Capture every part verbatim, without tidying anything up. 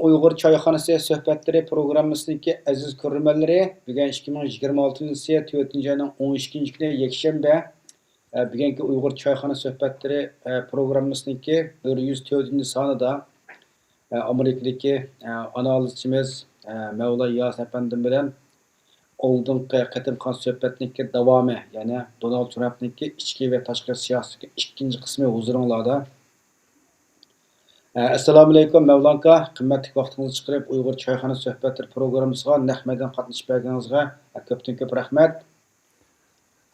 ئۇيغۇر چايخانىسى سۆھبەتلىرى پروگراممىسىنىڭكى ئەزىز كۆرۈرمەنلىرى، بۈگۈن ئىككى مىڭ يىگىرمە ئالتىنچى يىل تۆتىنچى ئاينىڭ ئون ئىككىنچى كۈنى يەكشەنبە. ئە، بۈگۈنكى ئۇيغۇر چايخانا سۆھبەتلىرى، ئە، پروگراممىسىنىڭكى بىر يۈز تۆتىنچى سانىدا، ئە، ئامېرىكىدىكى، ئە، ئانالىزچىمىز، ئە، مەۋلا ياسىن ئەپەندىم بىلەن ئالدىنقى قېتىمقى سۆھبەتنىڭكى داۋامى، يەنى دونالد ترامپنىڭكى ئىچكى ۋە تاشقى سىياسىتىدىكى ئىككىنچى قىسمى ھۇزۇرۇڭلاردا. ئە، ئەسسالامۇئەلەيكۇم، مەۋلا ئاكا. قىممەتلىك ۋاقتىڭىزنى چىقىرىپ، ئۇيغۇر چايخانا سۆھبەتلىرى پروگراممىسىغا نەق مەيدان قاتنىشىپ بەرگىنىڭىزگە، ئە، كۆپتىن كۆپ رەھمەت.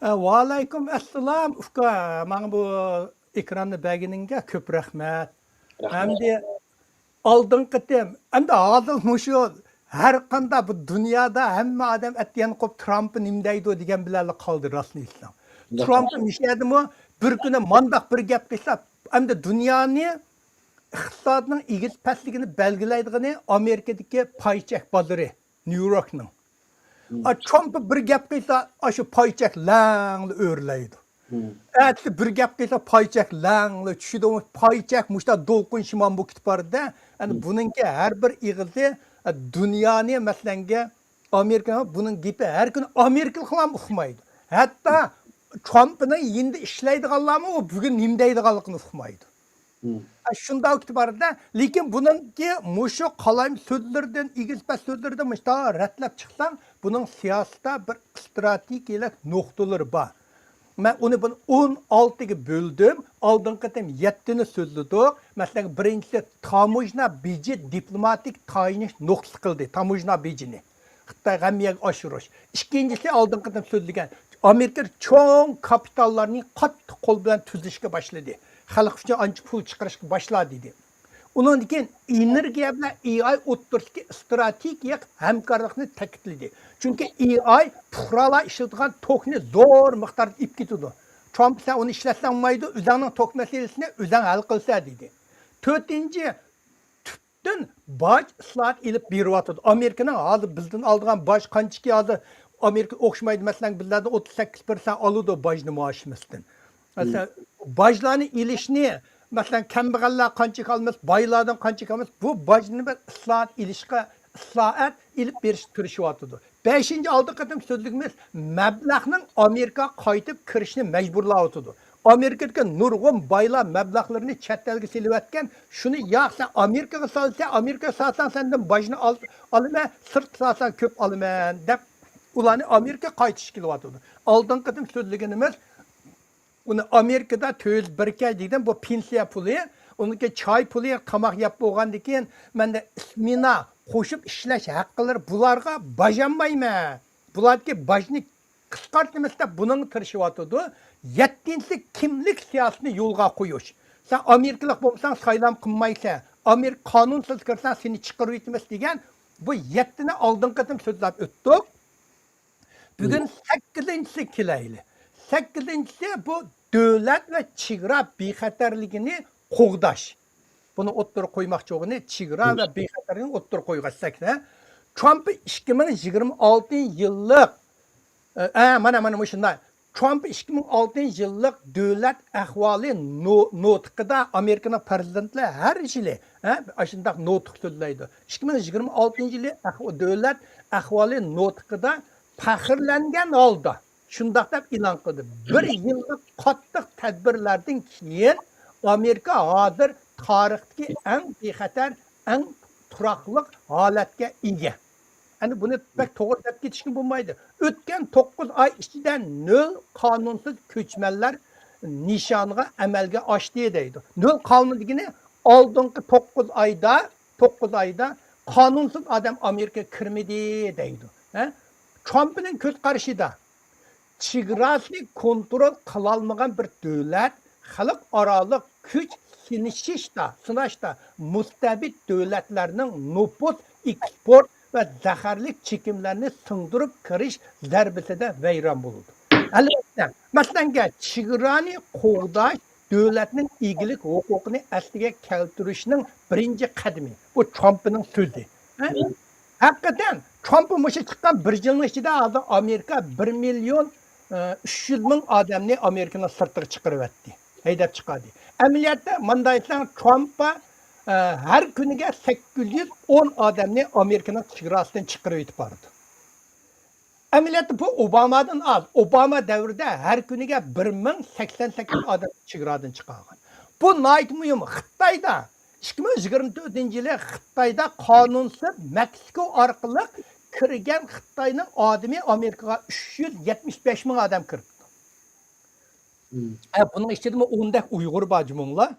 ئە، ۋەئەلەيكۇم ئەسسالام، ئۇكا. ماڭا بۇ ئېكراننى بەرگىنىڭگە كۆپ رەھمەت. رەھمەت. ئەمدى ئالدىنقى قېتىم، ئەمدى ھازىر مۇشۇ ھەر قانداق بۇ دۇنيادا ھەممە ئادەم ئەتىگەن قوپ ترامپ نېمە دەيدۇ دېگەن بىلەنلا قالدى راستىنى ئېيتساڭ. ترامپ مۇشۇ يەردىمۇ بىر كۈنى مانداق بىر گەپ قىلسا، ئەمدى دۇنيانى ئىقتىسادنىڭ ئېگىز پەسلىكىنى بەلگىلەيدىغىنى ئامېرىكىدىكى پاي چەك بازىرى، نيۇ يوركنىڭ. ئا، ترامپ بىر گەپ قىلسا، ئاشۇ پاي چەك لەڭلا ئۆرلەيدۇ. ئەتىسى بىر گەپ قىلسا، پاي چەك لەڭلا چۈشىدۇ. پاي چەك مۇشتا دولقۇن شىمان بولۇپ كېتىپ بارىدۇ. ئەنە بۇنىڭكى ھەر بىر ئېغىزى، ئە، دۇنيانى، مەسىلەنگە، ئامېرىكا، بۇنىڭ گېپى ھەر كۈنى ئامېرىكىلىقلارمۇ ئۇقمايدۇ. ھەتتا ترامپنىڭ يېنىدا ئىشلەيدىغانلارمۇ ئۇ بۈگۈن نېمە دەيدىغانلىقىنى ئۇقمايدۇ. ئە، شۇنداق ئېتىباردا، لېكىن بۇنىڭكى مۇشۇ قالايمىقان سۆزلىرىدىن، ئېگىز پەس سۆزلىرىدىن مۇشۇنداق رەتلەپ چىقساڭ، بۇنىڭ سىياسىتتا بىر ئىستراتېگىيەلىك نۇقتىلىرى بار. مەن ئۇنى بۇ ئون ئالتىگە بۆلدۈم. ئالدىنقى قېتىم يەتتىنى سۆزلىدۇق. مەسىلەن، بىرىنچىسى تاموژنا بېجى دىپلوماتىك تايىنىش نۇقتىسى قىلدى، تاموژنا بېجىنى. خىتاي ھەممە يەرگە ئاشۇرۇش. ئىككىنچىسى، ئالدىنقى قېتىم سۆزلىگەن، ئامېرىكا چوڭ كاپىتاللارنى قاتتىق قول بىلەن تۈزۈشكە باشلىدى. خەلق ئۈچۈن ئانچە پۇل چىقىرىشقا باشلا دېدى. ئۇنىڭدىن كېيىن ئېنېرگىيە بىلەن ئېي ئاي ئوتتۇرىسىدىكى ئىستراتېگىيەلىك ھەمكارلىقنى تەكىتلىدى. چۈنكى ئېي ئاي پۇقرالار ئىشلىتىدىغان توكنى زور مىقداردا ئېلىپ كېتىدۇ. ترامپ، سەن ئۇنى ئىشلەتسەڭ بولمايدۇ، ئۆزۈڭنىڭ توك مەسىلىسىنى ئۆزۈڭ ھەل قىلسە دېدى. تۆتىنچى، تۈپتىن باج ئىسلاھات ئېلىپ بېرىۋاتىدۇ. ئامېرىكىنىڭ ھازىر بىزدىن ئالىدىغان باج قانچىكى ھازىر؟ ئامېرىكا ئوخشىمايدۇ. مەسىلەن، بىزلەردىن ئوتتۇز سەككىز پىرسەنت ئالىدۇ باجنى مائاشىمىزدىن. مەسىلەن، باجلارنى ئېلىشنى، مەسىلەن، كەمبەغەللەر قانچىكى ئالىمىز، بايلاردىن قانچىكى ئالىمىز، بۇ باجنى بىر ئىسلاھات ئېلىشقا، ئىسلاھات ئېلىپ بېرىشقا تىرىشىۋاتىدۇ. بەشىنچى، ئالدى قېتىم سۆزلىگىنىمىز، مەبلەغنىڭ ئامېرىكا قايتىپ كىرىشىنى مەجبۇرلاۋاتىدۇ. ئامېرىكىدىكى نۇرغۇن بايلار مەبلەغلىرىنى چەت ئەلگە سېلىۋەتكەن، شۇنى ياق، سەن ئامېرىكىغا سالسا، ئامېرىكىغا سالساڭ سەندىن باجنى ئال-، ئالىمەن، سىرتقا سالساڭ كۆپ ئالىمەن دەپ، ئۇلارنى ئامېرىكا قايتىش كېلىۋاتىدۇ. ئالدىنقى قېتىم سۆزلىگىنىمىز، ئۇنى ئامېرىكىدا تۆت يۈز بىر كەي دېگەن بۇ پېنسىيە پۇلى، ئۇنىڭكى چاي پۇلى، تاماق يەپ بولغاندىن كېيىن، مەندە ئىسمېنا قوشۇپ ئىشلەش ھەققىلىرى، بۇلارغا باج ئالمايمەن. بۇلاردىكى باجنى قىسقارتىمىز دەپ بۇنىڭغا تىرىشىۋاتىدۇ. يەتتىنچىسى، كىملىك سىياسىتىنى يولغا قويۇش. سەن ئامېرىكىلىق بولمىساڭ سايلام قىلمايسەن. ئامېرىكا قانۇنسىز كىرسەڭ سېنى چىقىرىۋېتىمىز دېگەن بۇ يەتتىنى ئالدىنقى قېتىم سۆزلەپ ئۆتتۇق. بۈگۈن سەككىزىنچىسى كېلەيلى. سەككىزىنچىسى بۇ دۆلەت ۋە چېگرا بىخەتەرلىكىنى قوغداش. بۇنى ئوتتۇرىغا قويماقچى بولغىنى چېگرا ۋە بىخەتەرلىكنى ئوتتۇرىغا قويغاچ سەككىز. ترامپ ئىككى مىڭ يىگىرمە ئالتىنچى يىللىق، ئە، ئە، مانا، مانا مۇشۇنداق. ترامپ ئىككى مىڭ ئالتىنچى يىللىق دۆلەت ئەھۋالى نو-، نوتىقىدا ئامېرىكىنىڭ پىرېزىدېنتلىرى ھەر يىلى، ھە، ئاشۇنداق نوتىق سۆزلەيدۇ. ئىككى مىڭ يىگىرمە ئالتىنچى يىلى ئەھۋ-، دۆلەت ئەھۋالى نوتىقىدا پەخىرلەنگەن ھالدا شۇنداق دەپ ئېلان قىلدى. بىر يىللىق قاتتىق تەدبىرلەردىن كېيىن ئامېرىكا ھازىر تارىختىكى ئەڭ بىخەتەر، ئەڭ تۇراقلىق ھالەتكە ئىگە. ئەنە بۇنى بەك توغرا دەپ كېتىشكە بولمايدۇ. ئۆتكەن توققۇز ئاي ئىچىدە نۆل قانۇنسىز كۆچمەنلەر نىشانغا ئەمەلگە ئاشتى دەيدۇ. نۆل قانۇن دېگىنى ئالدىنقى توققۇز ئايدا، توققۇز ئايدا قانۇنسىز ئادەم ئامېرىكىغا كىرمىدى دەيدۇ. ھە؟ ترامپنىڭ كۆز قارىشىدا، چېگراسى كونترول قىلالمىغان بىر دۆلەت خەلقئارالىق كۈچ سىنىشىشتا، سىناشتا مۇستەبىت دۆلەتلەرنىڭ نوپۇس، ئېكسپورت ۋە زەھەرلىك چېكىملەرنى سىڭدۈرۈپ كىرىش زەربىسىدە ۋەيران بولىدۇ. ئەلۋەتتە، مەسىلەنگە، چېگرانى قوغداش دۆلەتنىڭ ئىگىلىك ھوقۇقىنى ئەسلىگە كەلتۈرۈشنىڭ بىرىنچى قەدىمى. بۇ ترامپنىڭ سۆزى. ھە؟ ھەقىقەتەن، ترامپ مۇشۇ چىققان بىر يىلنىڭ ئىچىدە ھازىر ئامېرىكا بىر مىليون، ئە، ئۈچ يۈز مىڭ ئادەمنى ئامېرىكىنىڭ سىرتىغا چىقىرىۋەتتى، ھەيدەپ چىقاردى. ئەمەلىيەتتە، مۇنداق ئېيتساڭ، ترامپ، ئە، ھەر كۈنىگە سەككىز يۈز ئون ئادەمنى ئامېرىكىنىڭ چېگراسىدىن چىقىرىۋېتىپ بارىدۇ. ئەمەلىيەتتە بۇ ئوبامادىن ئاز. ئوباما دەۋرىدە ھەر كۈنىگە بىر مىڭ سەكسەن سەككىز ئادەم چېگرادىن چىقارغان. بۇ ناھايىتى مۇھىم. خىتايدا ئىككى مىڭ يىگىرمە تۆتىنچى يىلى خىتايدا قانۇنسىز مەكسىكو ئارقىلىق كىرگەن خىتاينىڭ ئادىمى ئامېرىكىغا ئۈچ يۈز يەتمىش بەش مىڭ ئادەم كىرىپتۇ. ھە، بۇنىڭ ئىچىدىمۇ ئوندەك ئۇيغۇر بار جۇمۇڭلار.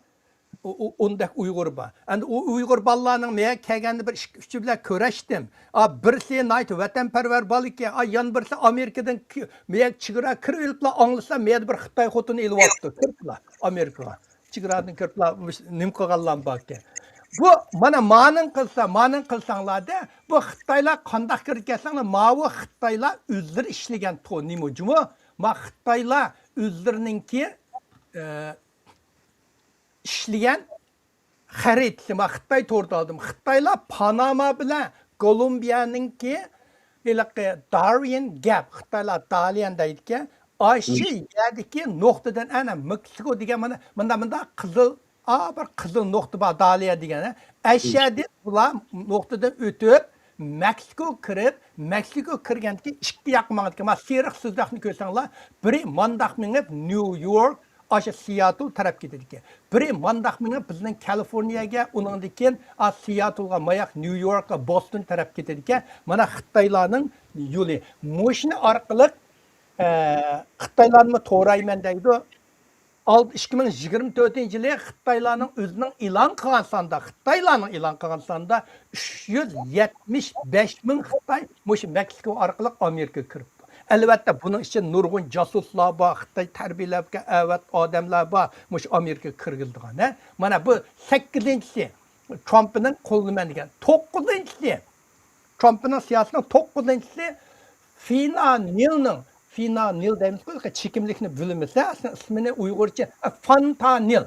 ئۇ، ئۇ، ئوندەك ئۇيغۇر بار. ئەمدى ئۇ ئۇيغۇر بالىلارنىڭ مېيەگە كەلگەندە بىر ئىككى، ئۈچى بىلەن كۆرەشتىم. ئا، بىرسى ناھايىتى ۋەتەنپەرۋەر بالا ئىكەن. ئا، يەنە بىرسى ئامېرىكىدىن كى-، مېيەگە چېگرا كىرىۋېلىپلا ئاڭلىسا، مېيەدە بىر خىتاي خوتۇنى ئېلىۋاپتۇ. كىرىپلا ئامېرىكىغا. چېگرادىن كىرىپلا مۇش-، نېمە قىلغانلار باركەن. بۇ، مانا، مانىڭ قىلسا، مانىڭ قىلساڭلار-دە، بۇ خىتايلار قانداق كىرىدىكەنسەڭلار، ماۋۇ خىتايلار ئۆزلىرى ئىشلىگەن تو-، نېمە جۇمۇ؟ ما خىتايلار ئۆزلىرىنىڭكى، ئە، ئىشلىگەن خەرىتىسى، ما خىتاي تورىدا ئالدىم. خىتايلار پاناما بىلەن كولومبىيەنىڭكى ھېلىقى دارىيەن گەپ، خىتايلار داليەن دەيدىكەن. ئاشۇ يەردىكى نۇقتىدىن ئەنە مېكسىكو دېگەن مانا مۇنداق، مۇنداق قىزىل، ئا، بىر قىزىل نۇقتا بار، دالىيە دېگەن. ئەشەدىن بۇلار نۇقتىدىن ئۆتۈپ، مەكسىكو كىرىپ، مەكسىكو كىرگەندىكى ئىككى ياققا ماڭىدىكەن. ما سېرىق سىزىقنى كۆرسەڭلار، بىرى مانداق مېڭىپ، نيۇ يورك، ئاشۇ سىياتل تەرەپ كېتىدىكەن. بىرى مانداق مېڭىپ، بىزنىڭ كالىفورنىيەگە، ئۇنىڭدىن كېيىن، ئا، سىياتلغا ماياق، نيۇ يوركقا، بوستون تەرەپ كېتىدىكەن. مانا خىتايلارنىڭ يولى. مۇشۇنى ئارقىلىق، ئە، خىتايلارنى تورايمەن دەيدۇ. ئالدى، ئىككى مىڭ يىگىرمە تۆتىنچى يىلى خىتايلارنىڭ ئۆزىنىڭ ئېلان قىلغان ساندا، خىتايلارنىڭ ئېلان قىلغان ساندا ئۈچ يۈز يەتمىش بەش مىڭ خىتاي مۇشۇ مەكسىكو ئارقىلىق ئامېرىكىغا كىرىپتۇ. ئەلۋەتتە، بۇنىڭ ئىچىدە نۇرغۇن جاسۇسلار بار، خىتاي تەربىيەلەپ كەلگەن ئەۋەت ئادەملەر بار، مۇشۇ ئامېرىكىغا كىرگۈزىدىغان، ھە؟ مانا بۇ سەككىزىنچىسى، ترامپنىڭ قوللىنىمەن دېگەن. توققۇزىنچىسى، ترامپنىڭ سىياسىتىنىڭ توققۇزىنچىسى فېنانىلنىڭ، فېنانىل دەيمىزغۇ، چېكىملىكنى بۆلمىسە، ئەسلى ئىسمىنى ئۇيغۇرچە، ئە، فانتانىل.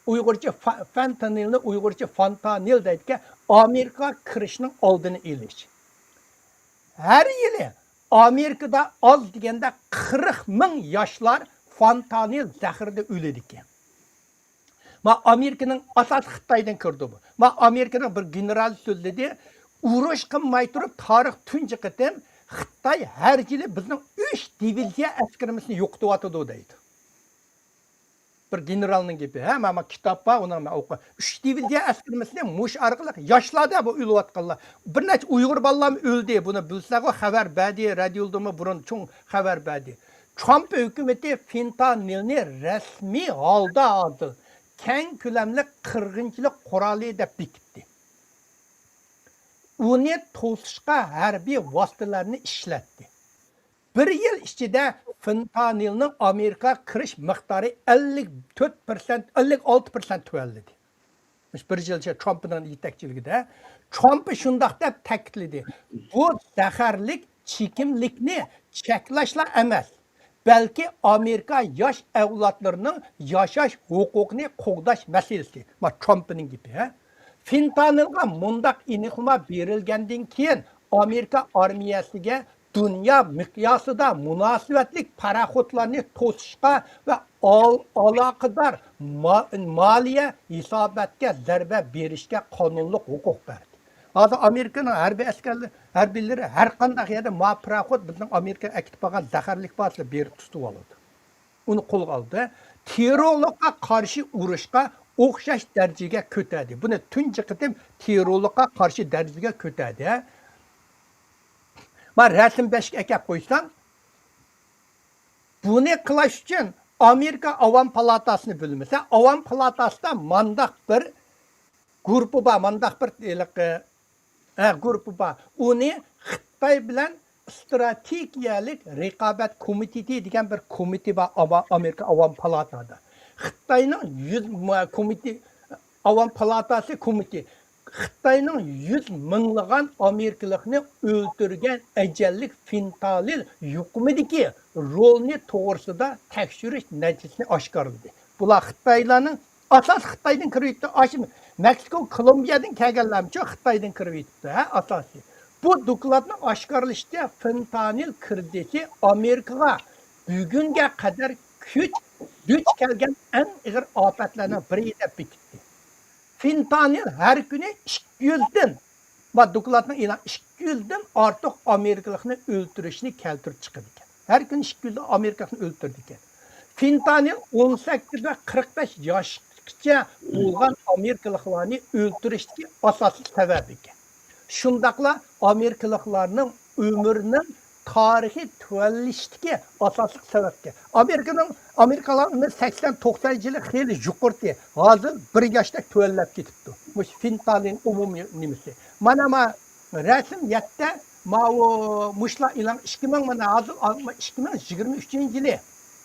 ئۇيغۇرچە فا-، فەنتانىلنى ئۇيغۇرچە فانتانىل دەيدىكەن، ئامېرىكىغا كىرىشنىڭ ئالدىنى ئېلىش. ھەر يىلى ئامېرىكىدا ئاز دېگەندە قىرىق مىڭ ياشلار فانتانىل زەھىرىدە ئۆلىدىكەن. ما ئامېرىكىنىڭ ئاساسى خىتايدىن كىرىدۇ بۇ. ما ئامېرىكىنىڭ بىر گېنېرالى سۆزلىدى، ئۇرۇش قىلماي تۇرۇپ تارىخ تۇنجى قېتىم خىتاي ھەر يىلى بىزنىڭ ئۈچ دىۋىزىيە ئەسكىرىمىزنى يوقىتىۋاتىدۇ دەيدۇ. بىر گېنېرالنىڭ گېپى. ھە، مانا كىتاب بار، ئۇنى مەن ئوقۇ. ئۈچ دىۋىزىيە ئەسكىرىمىزنى مۇشۇ ئارقىلىق ياشلاردا بۇ ئۆلۈۋاتقانلار. بىر نەچچە ئۇيغۇر بالىلارمۇ ئۆلدى. بۇنى بىلسەغۇ خەۋەر بەردى، رادىيودىمۇ بۇرۇن چوڭ خەۋەر بەردى. ترامپ ھۆكۈمىتى فېنتانىلنى رەسمىي ھالدا ھازىر كەڭ كۆلەملىك قىرغىنچىلىق قورالى دەپ بېكىتتى. ئۇنى توسۇشقا ھەربىي ۋاسىتىلەرنى ئىشلەتتى. بىر يىل ئىچىدە فېنتانىلنىڭ ئامېرىكىغا كىرىش مىقدارى ئەللىك تۆت پىرسەنت، ئەللىك ئالتە پىرسەنت تۆۋەنلىدى. مۇشۇ بىر يىل ئىچىدە ترامپنىڭ يېتەكچىلىكىدە. ترامپ شۇنداق دەپ تەكىتلىدى، بۇ زەھەرلىك چېكىملىكنى چەكلەشلا ئەمەس، بەلكى ئامېرىكا ياش ئەۋلادلىرىنىڭ ياشاش ھوقۇقىنى قوغداش مەسىلىسى. ما، ترامپنىڭ گېپى، ھە؟ فېنتانىلغا مۇنداق ئېنىقلىما بېرىلگەندىن كېيىن، ئامېرىكا ئارمىيەسىگە دۇنيا مىقياسىدا مۇناسىۋەتلىك پاراخوتلارنى توسۇشقا ۋە ئال-، ئالاقىدار ما-، مالىيە ھېساباتكە زەربە بېرىشكە قانۇنلۇق ھوقۇق بەردى. ھازىر ئامېرىكىنىڭ ھەربىي ئەسكەرلىرى، ھەربىيلىرى ھەر قانداق يەردە ما پاراخوت بىزنىڭ ئامېرىكا ئەكېتىپ بارغان زەھەرلىك بارسا بېرىپ تۇتۇۋالىدۇ. ئۇنى قولغا ئالدى. تېررورلۇققا قارشى ئۇرۇشقا ئوخشاش دەرىجىگە كۆتەردى. بۇنى تۇنجى قېتىم تېررورلۇققا قارشى دەرىجىگە كۆتەردى. ما رەسىم بەشكە ئەكەپ قويسام، بۇنى قىلاش ئۈچۈن ئامېرىكا ئاۋام پالاتاسىنى بىلمىسە، ئاۋام پالاتاسىدا مانداق بىر گۇرۇپپا بار، مانداق بىر ھېلىقى، ھە، گۇرۇپپا بار. ئۇنى خىتاي بىلەن ئىستراتېگىيەلىك رىقابەت كومىتېتى دېگەن بىر كومىتېت بار، ئاما-، ئامېرىكا ئاۋام پالاتادا. خىتاينىڭ يۈز ما-، كومىتېت، ئاۋام پالاتاسى كومىتېتى خىتاينىڭ يۈز مىڭلىغان ئامېرىكىلىقنى ئۆلتۈرگەن ئەجەللىك فېنتانىل يۇقۇمىدىكى رولىنى توغرىسىدا تەكشۈرۈش نەتىجىسىنى ئاشكارىلىدى. بۇلار خىتايلارنىڭ ئاساسى خىتايدىن كىرىۋېتىپتۇ. ئاشۇ مەكسىكو، كولومبىيەدىن كەلگەنلەرمۇچۇ خىتايدىن كىرىۋېتىپتۇ، ھە، ئاساسى. بۇ دوكلاتنىڭ ئاشكارىلىشىچە، فېنتانىل كىرىزىسى ئامېرىكىغا بۈگۈنگە قەدەر كۈچ، دۇچ كەلگەن ئەڭ ئېغىر ئاپەتلەرنىڭ بىرى دەپ بېكىتتى. فېنتانىل ھەر كۈنى ئىككى يۈزدىن، بۇ دوكلاتنىڭ ئېلان، ئىككى يۈزدىن ئارتۇق ئامېرىكىلىقنى ئۆلتۈرۈشنى كەلتۈرۈپ چىقىدىكەن. ھەر كۈنى ئىككى يۈز ئامېرىكىلىقنى ئۆلتۈرىدىكەن. فېنتانىل ئون سەككىز ۋە قىرىق بەش ياشقىچە بولغان ئامېرىكىلىقلارنى ئۆلتۈرۈشتىكى ئاساسلىق سەۋەب ئىكەن. شۇنداقلا ئامېرىكىلىقلارنىڭ ئۆمرىنىڭ تارىخىي تۆۋەنلىشىشتىكى ئاساسلىق سەۋەبكەن. ئامېرىكىنىڭ، ئامېرىكىلار ئۆمرى سەكسەن، توقسان يىلى خېلى يۇقىرىتى، ھازىر بىر ياشتەك تۆۋەنلەپ كېتىپتۇ. مۇشۇ فېنتانىل ئومۇمىي نېمىسى. مانا ما رەسىم يەتتە، ماۋۇ مۇشۇلار ئېلان، ئىككى مىڭ، مانا ھازىر ئىككى مىڭ يىگىرمە ئۈچىنچى يىلى.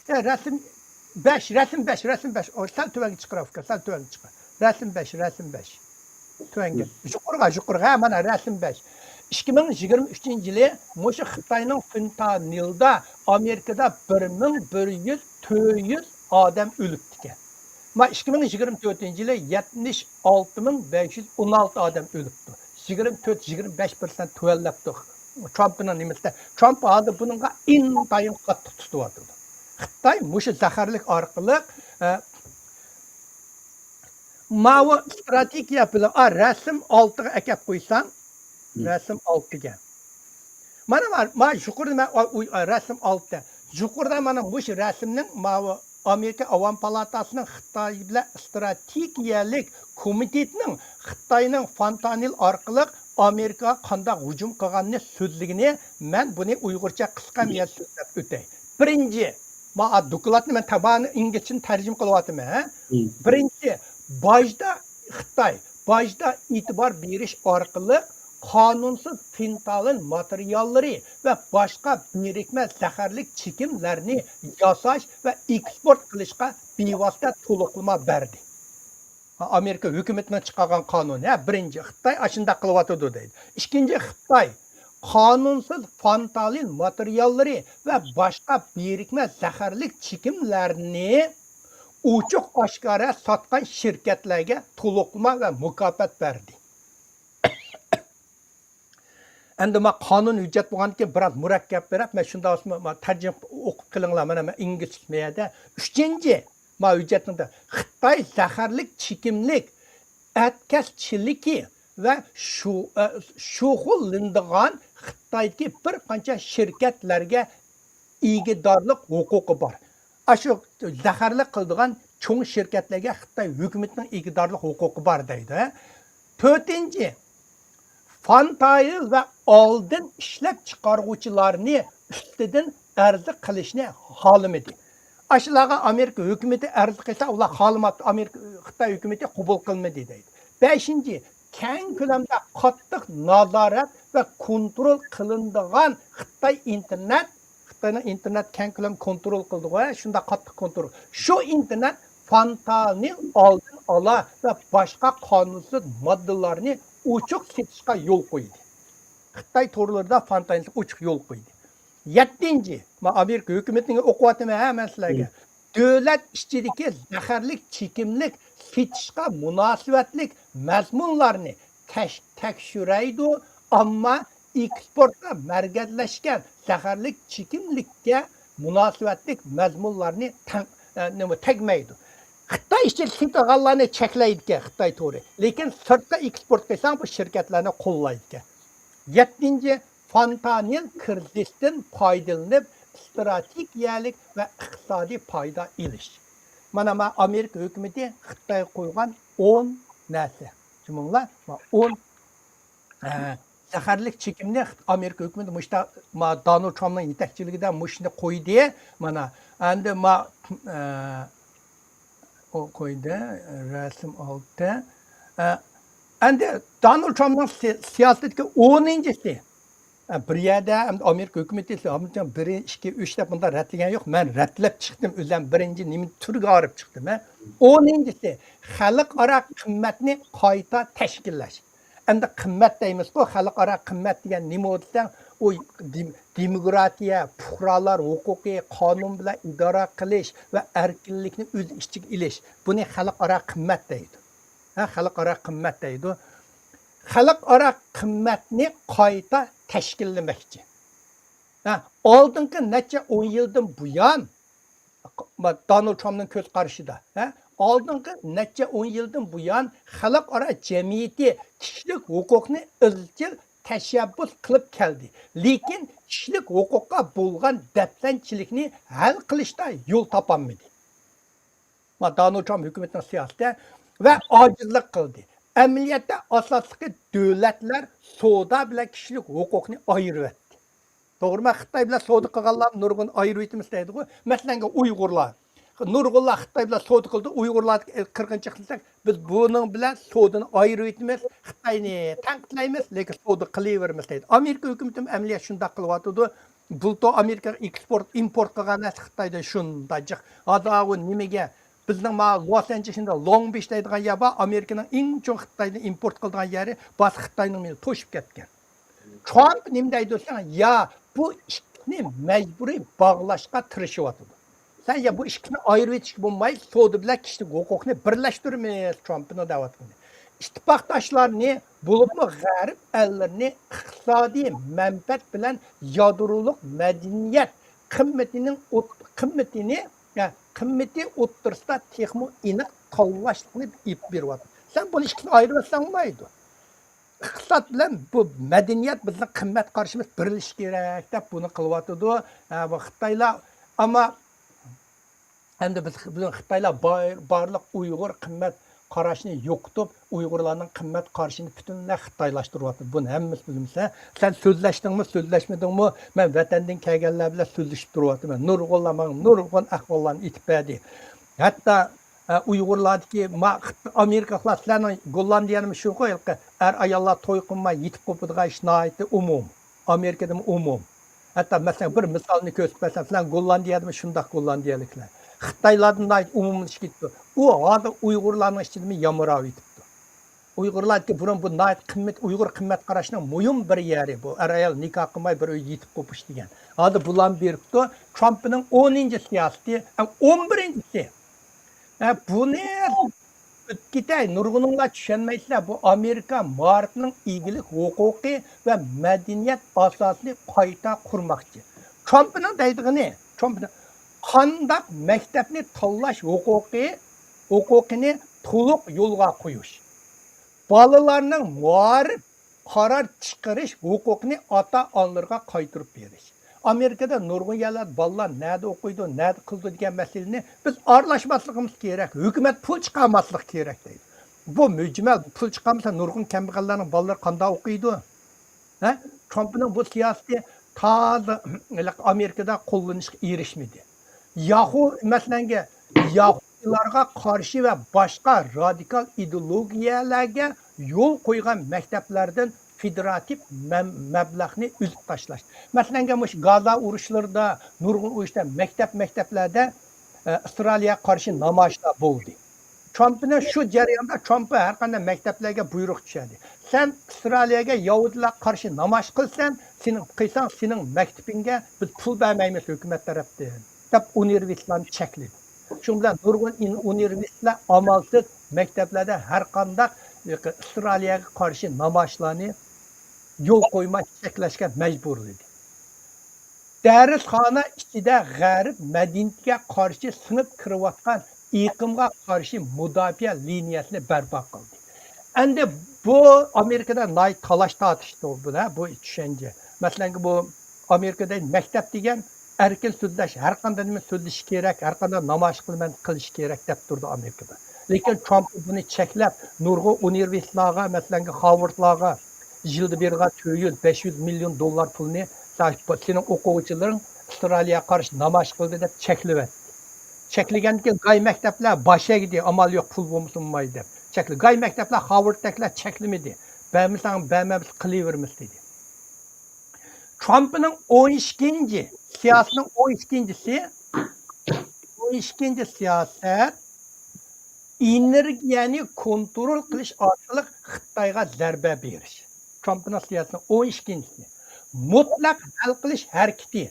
ئە، رەسىم بەش، رەسىم بەش، رەسىم بەش. ئۇ سەل تۆۋەنگە چىقىر، ئۇكا، سەل تۆۋەنگە چىقىر. رەسىم بەش، رەسىم بەش. تۆۋەنگە. يۇقىرىغا، يۇقىرىغا، مانا رەسىم بەش. ئىككى مىڭ يىگىرمە ئۈچىنچى يىلى مۇشۇ خىتاينىڭ فېنتانىلدا ئامېرىكىدا بىر مىڭ بىر يۈز، تۆت يۈز ئادەم ئۆلۈپتىكەن. ما ئىككى مىڭ يىگىرمە تۆتىنچى يىلى يەتمىش ئالتە مىڭ بەش يۈز ئون ئالتە ئادەم ئۆلۈپتۇ. يىگىرمە تۆت، يىگىرمە بەش پىرسەنت تۆۋەنلەپتۇ. ترامپنىڭ نېمىسىدە. ترامپ ھازىر بۇنىڭغا ئىنتايىن قاتتىق تۇتۇۋاتىدۇ. خىتاي مۇشۇ زەھەرلىك ئارقىلىق، ئە، ماۋۇ ئىستراتېگىيە بىلەن، ئا، رەسىم ئالتىغا ئەكەپ قويساڭ، رەسىم ئالتىگە. مانا، ما-، ما يۇقىرىدا مەن، ئا، ئۇ، ئا، رەسىم ئالتە. يۇقىرىدا مانا مۇشۇ رەسىمنىڭ ماۋۇ ئامېرىكا ئاۋام پالاتاسىنىڭ خىتاي بىلەن ئىستراتېگىيەلىك كومىتېتىنىڭ خىتاينىڭ فېنتانىل ئارقىلىق ئامېرىكىغا قانداق ھۇجۇم قىلغاننى سۆزلىگىنى، مەن بۇنى ئۇيغۇرچە قىسقا مەن سۆزلەپ ئۆتەي. بىرىنچى، ما، دوكلاتنى مەن تامامەن ئىنگلىزچىدىن تەرجىمە قىلىۋاتىمەن، ھە؟ بىرىنچى، باجدا خىتاي، باجدا ئېتىبار بېرىش ئارقىلىق قانۇنسىز فېنتانىل ماتېرىياللىرى ۋە باشقا بىرىكمە زەھەرلىك چېكىملەرنى ياساش ۋە ئېكسپورت قىلىشقا بىۋاسىتە تولۇقلىما بەردى. ئامېرىكا ھۆكۈمىتىنىڭ چىقارغان قانۇنى، ھە، بىرىنچى، خىتاي ئاشۇنداق قىلىۋاتىدۇ دەيدۇ. ئىككىنچى، خىتاي قانۇنسىز فېنتانىل ماتېرىياللىرى ۋە باشقا بىرىكمە زەھەرلىك چېكىملەرنى ئوچۇق ئاشكارا ساتقان شىركەتلەرگە تولۇقلىما ۋە مۇكاپات بەردى. ئەمدى ما قانۇن ھۆججەت بولغاندىكىن بىراز مۇرەككەپ بېرىپ، مەن شۇنداق بولسىمۇ، ما تەرجىمە ئوقۇپ قېلىڭلار، مانا مەن ئىنگلىزچە مەيەدە. ئۈچىنچى، ما ھۆججەتنىڭ خىتاي زەھەرلىك چېكىملىك ئەتكەسچىلىكى ۋە شۇ-، ئە، شۇغۇللىنىدىغان خىتايدىكى بىر قانچە شىركەتلەرگە ئىگىدارلىق ھوقۇقى بار. ئاشۇ زەھەرلىك قىلىدىغان چوڭ شىركەتلەرگە خىتاي ھۆكۈمىتىنىڭ ئىگىدارلىق ھوقۇقى بار دەيدۇ. تۆتىنچى، فېنتانىل ۋە ئالدىن ئىشلەپچىقارغۇچىلارنى ئۈستىدىن ئەرز قىلىشنى خالىمىدى. ئاشۇلارغا ئامېرىكا ھۆكۈمىتى ئەرز قىلسا، ئۇلار خالىماپتۇ، ئامېرىكا، خىتاي ھۆكۈمىتى قوبۇل قىلمىدى دەيدۇ. بەشىنچى، كەڭ كۆلەمدە قاتتىق نازارەت ۋە كونترول قىلىنىدىغان خىتاي ئىنتېرنېت، خىتاينىڭ ئىنتېرنېت كەڭ كۆلەم كونترول قىلىدىغۇ، شۇنداق قاتتىق كونترول. شۇ ئىنتېرنېت فېنتانىل ئالدىنى ئالا ۋە باشقا قانۇنسىز ماددىلارنى ئوچۇق سېتىشقا يول قويدى. خىتاي تورلىرىدا فېنتانىلغا ئوچۇق يول قويدى. يەتتىنچى، مانا ئامېرىكا ھۆكۈمىتىنى ئوقۇۋاتىمەن ھە مەن سىلەرگە. دۆلەت ئىچىدىكى زەھەرلىك چېكىملىك سېتىشقا مۇناسىۋەتلىك مەزمۇنلارنى تەش-، تەكشۈرەيدۇ، ئەمما ئېكسپورتقا مەركەزلەشكەن زەھەرلىك چېكىملىككە مۇناسىۋەتلىك مەزمۇنلارنى تەڭ-، ئە، نېمە، تەگمەيدۇ. خىتاي ئىچىدە سېتىدىغانلارنى چەكلەيدىكەن خىتاي تورى، لېكىن سىرتقا ئېكسپورت قىلساڭ بۇ شىركەتلەرنى قوللايدىكەن. يەتتىنچى، فېنتانىل كىرىزىستىن پايدىلىنىپ، ئىستراتېگىيەلىك ۋە ئىقتىسادىي پايدا ئېلىش. مانا، مانا ئامېرىكا ھۆكۈمىتى خىتايغا قويغان ئون نەرسە. چۈشەندىڭلار؟ مانا ئون، ئە، زەھەرلىك چېكىمنى ئامېرىكا ھۆكۈمىتى مۇشتا، ما، دونالد ترامپنىڭ يېتەكچىلىكىدە مۇشۇنى قويدى. مانا، ئەمدى ما، ئە، ئۇ قويدى، رەسىم ئالتە. ئە، ئەمدى دونالد ترامپنىڭ سى-، سىياسىتىدىكى ئونىنچىسى. ئە، بىر يەردە ئەمدى ئامېرىكا ھۆكۈمىتى بىر، ئىككى، ئۈچ دەپ مۇنداق رەتلىگەن يوق. مەن رەتلەپ چىقتىم، ئۆزۈم بىرىنچى نېمە تۈرگە ئايرىپ چىقتىم، ھە. ئونىنچىسى، خەلقئارا قىممەتنى قايتا تەشكىللەش. ئەمدى قىممەت دەيمىزغۇ، خەلقئارا قىممەت دېگەن نېمە دېسەڭ، ئۇ دېم-، دېموكراتىيە، پۇقرالار ھوقۇقى، قانۇن بىلەن ئىدارە قىلىش ۋە ئەركىنلىكنى ئۆز ئىچىگە ئېلىش. بۇنى خەلقئارا قىممەت دەيدۇ. ھە، خەلقئارا قىممەت دەيدۇ. خەلقئارا قىممەتنى قايتا تەشكىللىمەكچى. ھە، ئالدىنقى نەچچە ئون يىلدىن بۇيان، دونالد ترامپنىڭ كۆز قارىشىدا، ھە، ئالدىنقى نەچچە ئون يىلدىن بۇيان خەلقئارا جەمئىيىتى كىشىلىك ھوقۇقنى ئىزچىل تەشەببۇس قىلىپ كەلدى، لېكىن كىشىلىك ھوقۇققا بولغان دەپسەندىچىلىكنى ھەل قىلىشتا يول تاپالمىدى. ما دونالد ترامپ ھۆكۈمىتىنىڭ سىياسىتى ۋە ئاجىزلىق قىلدى. ئەمەلىيەتتە ئاساسلىقى دۆلەتلەر سودا بىلەن كىشىلىك ھوقۇقنى ئايرىۋەتتى. توغرىمۇ؟ خىتاي بىلەن سودا قىلغانلار نۇرغۇن ئايرىۋېتىمىز دەيدىغۇ. مەسىلەنگە ئۇيغۇرلار. نۇرغۇنلار خىتاي بىلەن سودا قىلدى. ئۇيغۇرلاردىكى قىرغىنچىلىق دېسەك، بىز بۇنىڭ بىلەن سودىنى ئايرىۋېتىمىز، خىتاينى تەنقىدلەيمىز، لېكىن سودا قىلىۋېرىمىز دەيدۇ. ئامېرىكا ھۆكۈمىتىمۇ ئەمەلىيەت شۇنداق قىلىۋاتىدۇ. بۇلتۇر ئامېرىكىغا ئېكسپورت، ئىمپورت قىلغان نەرسە خىتايدا شۇنداق جىق. ھازىر ئۇ نېمىگە، بىزنىڭ ما لوس ئانجېلېستا لونگ بىچ دەيدىغان يەر بار، ئامېرىكىنىڭ ئەڭ چوڭ خىتايدىن ئىمپورت قىلىدىغان يەرى، بارسا خىتاينىڭ مېنى توشۇپ كەتكەن. ترامپ نېمە دەيدۇ دېسەڭ، يا بۇ ئىككىنى مەجبۇرىي باغلاشقا تىرىشىۋاتىدۇ. سەن يا بۇ ئىككىنى ئايرىۋېتىشكە بولماي، سودا بىلەن كىشىلىك ھوقۇقنى بىرلەشتۈرىمىز، ترامپنىڭ دەۋاتقىنى. ئىتتىپاقداشلارنى، بولۇپمۇ غەرب ئەللىرىنى ئىقتىسادىي مەنپەئەت بىلەن يادرولۇق مەدەنىيەت قىممىتىنىڭ ئوت-، قىممىتىنى، يا قىممىتى ئوتتۇرىسىدا تېخىمۇ ئېنىق تاللاشلىقنى ئېلىپ بېرىۋاتىدۇ. سەن بۇنى ئىككىسىنى ئايرىۋەتسەڭ بولمايدۇ. ئىقتىساد بىلەن بۇ مەدەنىيەت بىزنىڭ قىممەت قارىشىمىز بىرلىشىشى كېرەك دەپ بۇنى قىلىۋاتىدۇ. ھە، بۇ خىتايلار. ئەمما ئەمدى بىز، بىزنىڭ خىتايلار بار-، بارلىق ئۇيغۇر قىممەت قاراشنى يوقىتىپ، ئۇيغۇرلارنىڭ قىممەت قارىشىنى پۈتۈنلەي خىتايلاشتۇرۇۋاتىدۇ. بۇنى ھەممىمىز بىلىمىز. سەن سۆزلەشتىڭمۇ، سۆزلەشمىدىڭمۇ، مەن ۋەتەندىن كەلگەنلەر بىلەن سۆزلىشىپ تۇرۇۋاتىمەن. نۇرغۇنلار ماڭا نۇرغۇن ئەھۋاللارنى ئېيتىپ بەردى. ھەتتا ئە، ئۇيغۇرلاردىكى ما-، ئامېرىكىلىقلار سىلەرنىڭ گوللاندىيەنىمۇ شۇ، ھېلىقى ئەر-ئاياللار توي قىلماي يېتىپ قوپىدىغان ئىش ناھايىتى ئومۇم. ئامېرىكىدىمۇ ئومۇم. ھەتتا مەسىلەن، بىر مىسالنى كۆرسىتىپ بەرسەم، سىلەر گوللاندىيەدىمۇ شۇنداق، گوللاندىيەلىكلەر. خىتايلاردىن ناھايىتى ئومۇملىشىپ كېتىپتۇ. ئۇ ھازىر ئۇيغۇرلارنىڭ ئىچىدىمۇ يامراۋېتىپتۇ. ئۇيغۇرلاردىكى بۇرۇن بۇ ناھايىتى قىممەت، ئۇيغۇر قىممەت قاراشنىڭ مۇھىم بىر يېرى بۇ. ئەر-ئايال نىكاھ قىلماي بىر ئۆيدە يېتىپ قوپۇش دېگەن. ھازىر بۇلارنى بېرىپتۇ. ترامپنىڭ ئونىنچى سىياسىتى، ئە، ئون بىرىنچىسى. ئە، بۇنى ئۆتۈپ كېتەي، نۇرغۇنۇڭلار چۈشەنمەيسىلەر. بۇ ئامېرىكا مائارىپنىڭ ئىگىلىك ھوقۇقى ۋە مەدەنىيەت ئاساسىنى قايتا قۇرماقچى. ترامپنىڭ دەيدىغىنى، ترامپنىڭ قانداق مەكتەپنى تاللاش ھوقۇقى، ھوقۇقىنى تولۇق يولغا قويۇش. بالىلارنىڭ مائارىپ قارار چىقىرىش ھوقۇقىنى ئاتا-ئانىلىرىغا قايتۇرۇپ بېرىش. ئامېرىكىدا نۇرغۇن يەرلەردە بالىلار نەدە ئوقۇيدۇ، نەدە قىلىدۇ دېگەن مەسىلىنى بىز ئارىلاشماسلىقىمىز كېرەك، ھۆكۈمەت پۇل چىقارماسلىقى كېرەك دەيدۇ. بۇ مۈجمەل، پۇل چىقارمىسا نۇرغۇن كەمبەغەللەرنىڭ بالىلىرى قانداق ئوقۇيدۇ؟ ھە؟ ترامپنىڭ بۇ سىياسىتى تازا ھېلىقى ئامېرىكىدا قوللىنىشقا ئېرىشمىدى. ياھۇ، مەسىلەنگە، ياھۇدىيلارغا قارشى ۋە باشقا رادىكال ئىدېئولوگىيەلەرگە يول قويغان مەكتەپلەردىن فېدېراتىپ مەم-، مەبلەغنى ئۈزۈپ تاشلاش. مەسىلەنگە، مۇشۇ گازا ئۇرۇشلىرىدا نۇرغۇن ئۇرۇشتا مەكتەپ، مەكتەپلەردە، ئە، ئىسرائىلىيەگە قارشى نامايىشلار بولدى. ترامپنى شۇ جەرياندا ترامپ ھەر قانداق مەكتەپلەرگە بۇيرۇق چۈشەردى. سەن ئىسرائىلىيەگە يەھۇدىيلارغا قارشى نامايىش قىلسەن، سېنىڭ قىلساڭ، سېنىڭ مەكتىپىڭگە بىز پۇل بەرمەيمىز ھۆكۈمەت تەرەپتىن، دەپ ئۇنىۋېرسىتېتلارنى چەكلىدى. شۇنىڭ بىلەن نۇرغۇن ئىن-، ئۇنىۋېرسىتېتلار ئامالسىز مەكتەپلەردە ھەر قانداق ئىسرائىلىيەگە قارشى نامايىشلارنى يول قويماي چەكلەشكە مەجبۇرلىدى. دەرسخانا ئىچىدە غەرب مەدەنىيىتىگە قارشى سىڭىپ كىرىۋاتقان ئېقىمغا قارشى مۇداپىئە لىنىيەسىنى بەرپا قىلدى. ئەمدى بۇ ئامېرىكىدا ناھايىتى تالاش تارتىشتۇ بۇ، بۇ چۈشەنچە. مەسىلەن، بۇ ئامېرىكىدا مەكتەپ دېگەن ئەركىن سۆزلەش، ھەر قانداق نېمە سۆزلىشىش كېرەك، ھەر قانداق نامايىش قىلىمەن قىلىش كېرەك دەپ تۇرىدۇ ئامېرىكىدا. لېكىن ترامپ بۇنى چەكلەپ، نۇرغۇن ئۇنىۋېرسىتېتلارغا، مەسىلەنگە، خارۋاردلارغا يىلدا بېرىدىغان تۆت يۈز، بەش يۈز مىليون دوللار پۇلنى، سېنىڭ ئوقۇغۇچىلىرىڭ ئىسرائىلىيەگە قارشى نامايىش قىلدى دەپ چەكلىۋەتتى. چەكلىگەندىن كېيىن گاي مەكتەپلەر باش ئەگدى، ئامال يوق، پۇل بولمىسا بولمايدۇ دەپ چەكلىدى. گاي مەكتەپلەر، خارۋاردتەكىلەر چەكلىمىدى. بەرمىسەڭ بەرمەيمىز، قىلىۋېرىمىز دېدى. ترامپنىڭ ئون ئىككىنچى سىياسىتىنىڭ ئون ئىككىنچىسى، ئون ئىككىنچى سىياسەت ئېنېرگىيەنى كونترول قىلىش ئارقىلىق خىتايغا زەربە بېرىش. ترامپنىڭ سىياسىتىنىڭ ئون ئىككىنچىسى. مۇتلەق ھەل قىلىش ھەرىكىتى.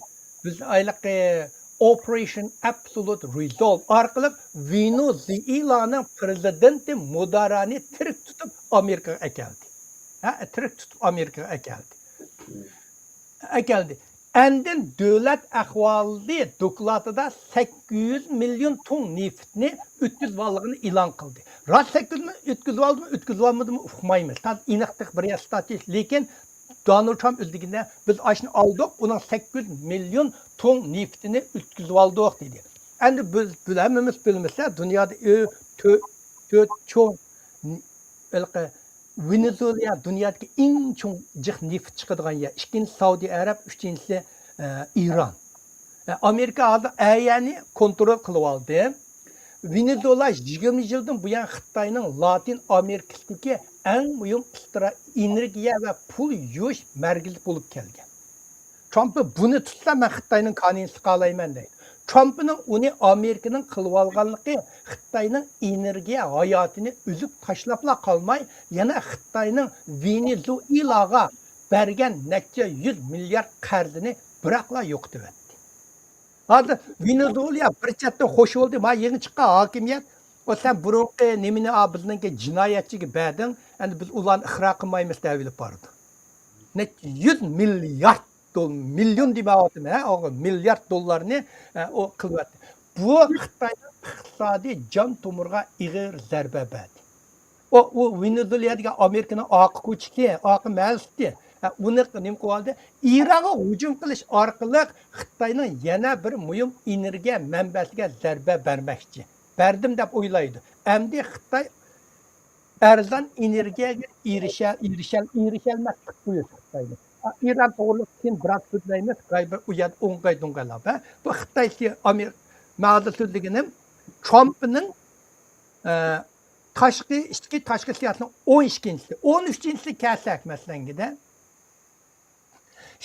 بىز ھېلىقى Operation Absolute Resolve ئارقىلىق ۋېنېزۇېلانىڭ پرېزىدېنتى مادۇرونى تىرىك تۇتۇپ ئامېرىكىغا ئەكەلدى. ھە، تىرىك تۇتۇپ ئامېرىكىغا ئەكەلدى. ئەكەلدى. ئاندىن دۆلەت ئەھۋالى دوكلاتىدا سەككىز يۈز مىليون تۇڭ نېفىتنى ئۆتكۈزۈۋالغىنىنى ئېلان قىلدى. راست سەككىز يۈز مىليون ئۆتكۈزۈۋالدىمۇ، ئۆتكۈزۈۋالمىدىمۇ ئۇقمايمىز. تازا ئېنىق تېخى بىر يەر ستاتىست، لېكىن دونالد ترامپ ئۆزى دېگەندە، بىز ئاشۇنى ئالدۇق، ئۇنىڭ سەككىز يۈز مىليون تۇڭ نېفىتىنى ئۆتكۈزۈۋالدۇق دېدى. ئەمدى بىز، بىز ھەممىمىز بىلىمىزلە، دۇنيادا ئۆ-، تۆ-، تۆت چوڭ ھېلىقى ۋېنېزۇېلا دۇنيادىكى ئەڭ چوڭ جىق نېفىت چىقىدىغان يەر. ئىككىنچىسى سەئۇدى ئەرەب، ئۈچىنچىسى، ئە، ئىران. ئە، ئامېرىكا ھازىر ئەيەنى كونترول قىلىۋالدى. ۋېنېزۇېلا يىگىرمە يىلدىن بۇيان خىتاينىڭ لاتىن ئامېرىكىسىدىكى ئەڭ مۇھىم ئىسترا-، ئېنېرگىيە ۋە پۇل يۇيۇش مەركىزى بولۇپ كەلگەن. ترامپ بۇنى تۇتسا، مەن خىتاينىڭ كانىيىنى سىقالايمەن دەيدۇ. ترامپنىڭ ئۇنى ئامېرىكىنىڭ قىلىۋالغانلىقى خىتاينىڭ ئېنېرگىيە ھاياتىنى ئۈزۈپ تاشلاپلا قالماي، يەنە خىتاينىڭ ۋېنېزۇېلاغا بەرگەن نەچچە يۈز مىليارد قەرزىنى بىراقلا يوقىتىۋەتتى. ھازىر ۋېنېزۇېلا بىر چەتتىن خوش بولدى، ما يېڭى چىققان ھاكىمىيەت، ئۇ سەن بۇرۇنقى نېمىنى، ئا، بىزنىڭكى جىنايەتچىگە بەردىڭ، ئەمدى بىز ئۇلارنى ئىقرار قىلمايمىز دەۋېلىپ بارىدۇ. نەچچە يۈز مىليارد دول-، مىليون دېمەيۋاتىمەن، ھە، ئوغۇل، مىليارد دوللارنى، ھە، ئۇ قىلىۋەتتى. بۇ خىتاينىڭ ئىقتىسادىي جان تومۇرىغا ئېغىر زەربە بەردى. ئۇ، ئۇ ۋېنېزۇېلا دېگەن ئامېرىكىنىڭ ئارقا كوچىسى، ئارقا مەھەللىسى. ھە، ئۇنى نېمە قىلىۋالدى؟ ئىرانغا ھۇجۇم قىلىش ئارقىلىق خىتاينىڭ يەنە بىر مۇھىم ئېنېرگىيە مەنبەسىگە زەربە بەرمەكچى. بەردىم دەپ ئويلايدۇ. ئەمدى خىتاي ئەرزان ئېنېرگىيەگە ئېرىشە-، ئېرىشە-، ئېرىشەلمەسلىك بۇيرۇتۇپ خىتاينى. ئا، ئىران توغرىلىق كېيىن بىراز سۆزلەيمىز، غايبىر ئۇ يەردە ئوڭغاي دوڭغايلاپ. ھە؟ بۇ خىتاي سىيا-، ئامېر-، مەن ھازىر سۆزلىگىنىم ترامپنىڭ، ئە، تاشقى، ئىچكى، تاشقى سىياسىتىنىڭ ئون ئىككىنچىسى، ئون ئۈچىنچىسى كەلسەك، مەسىلەنگىدە،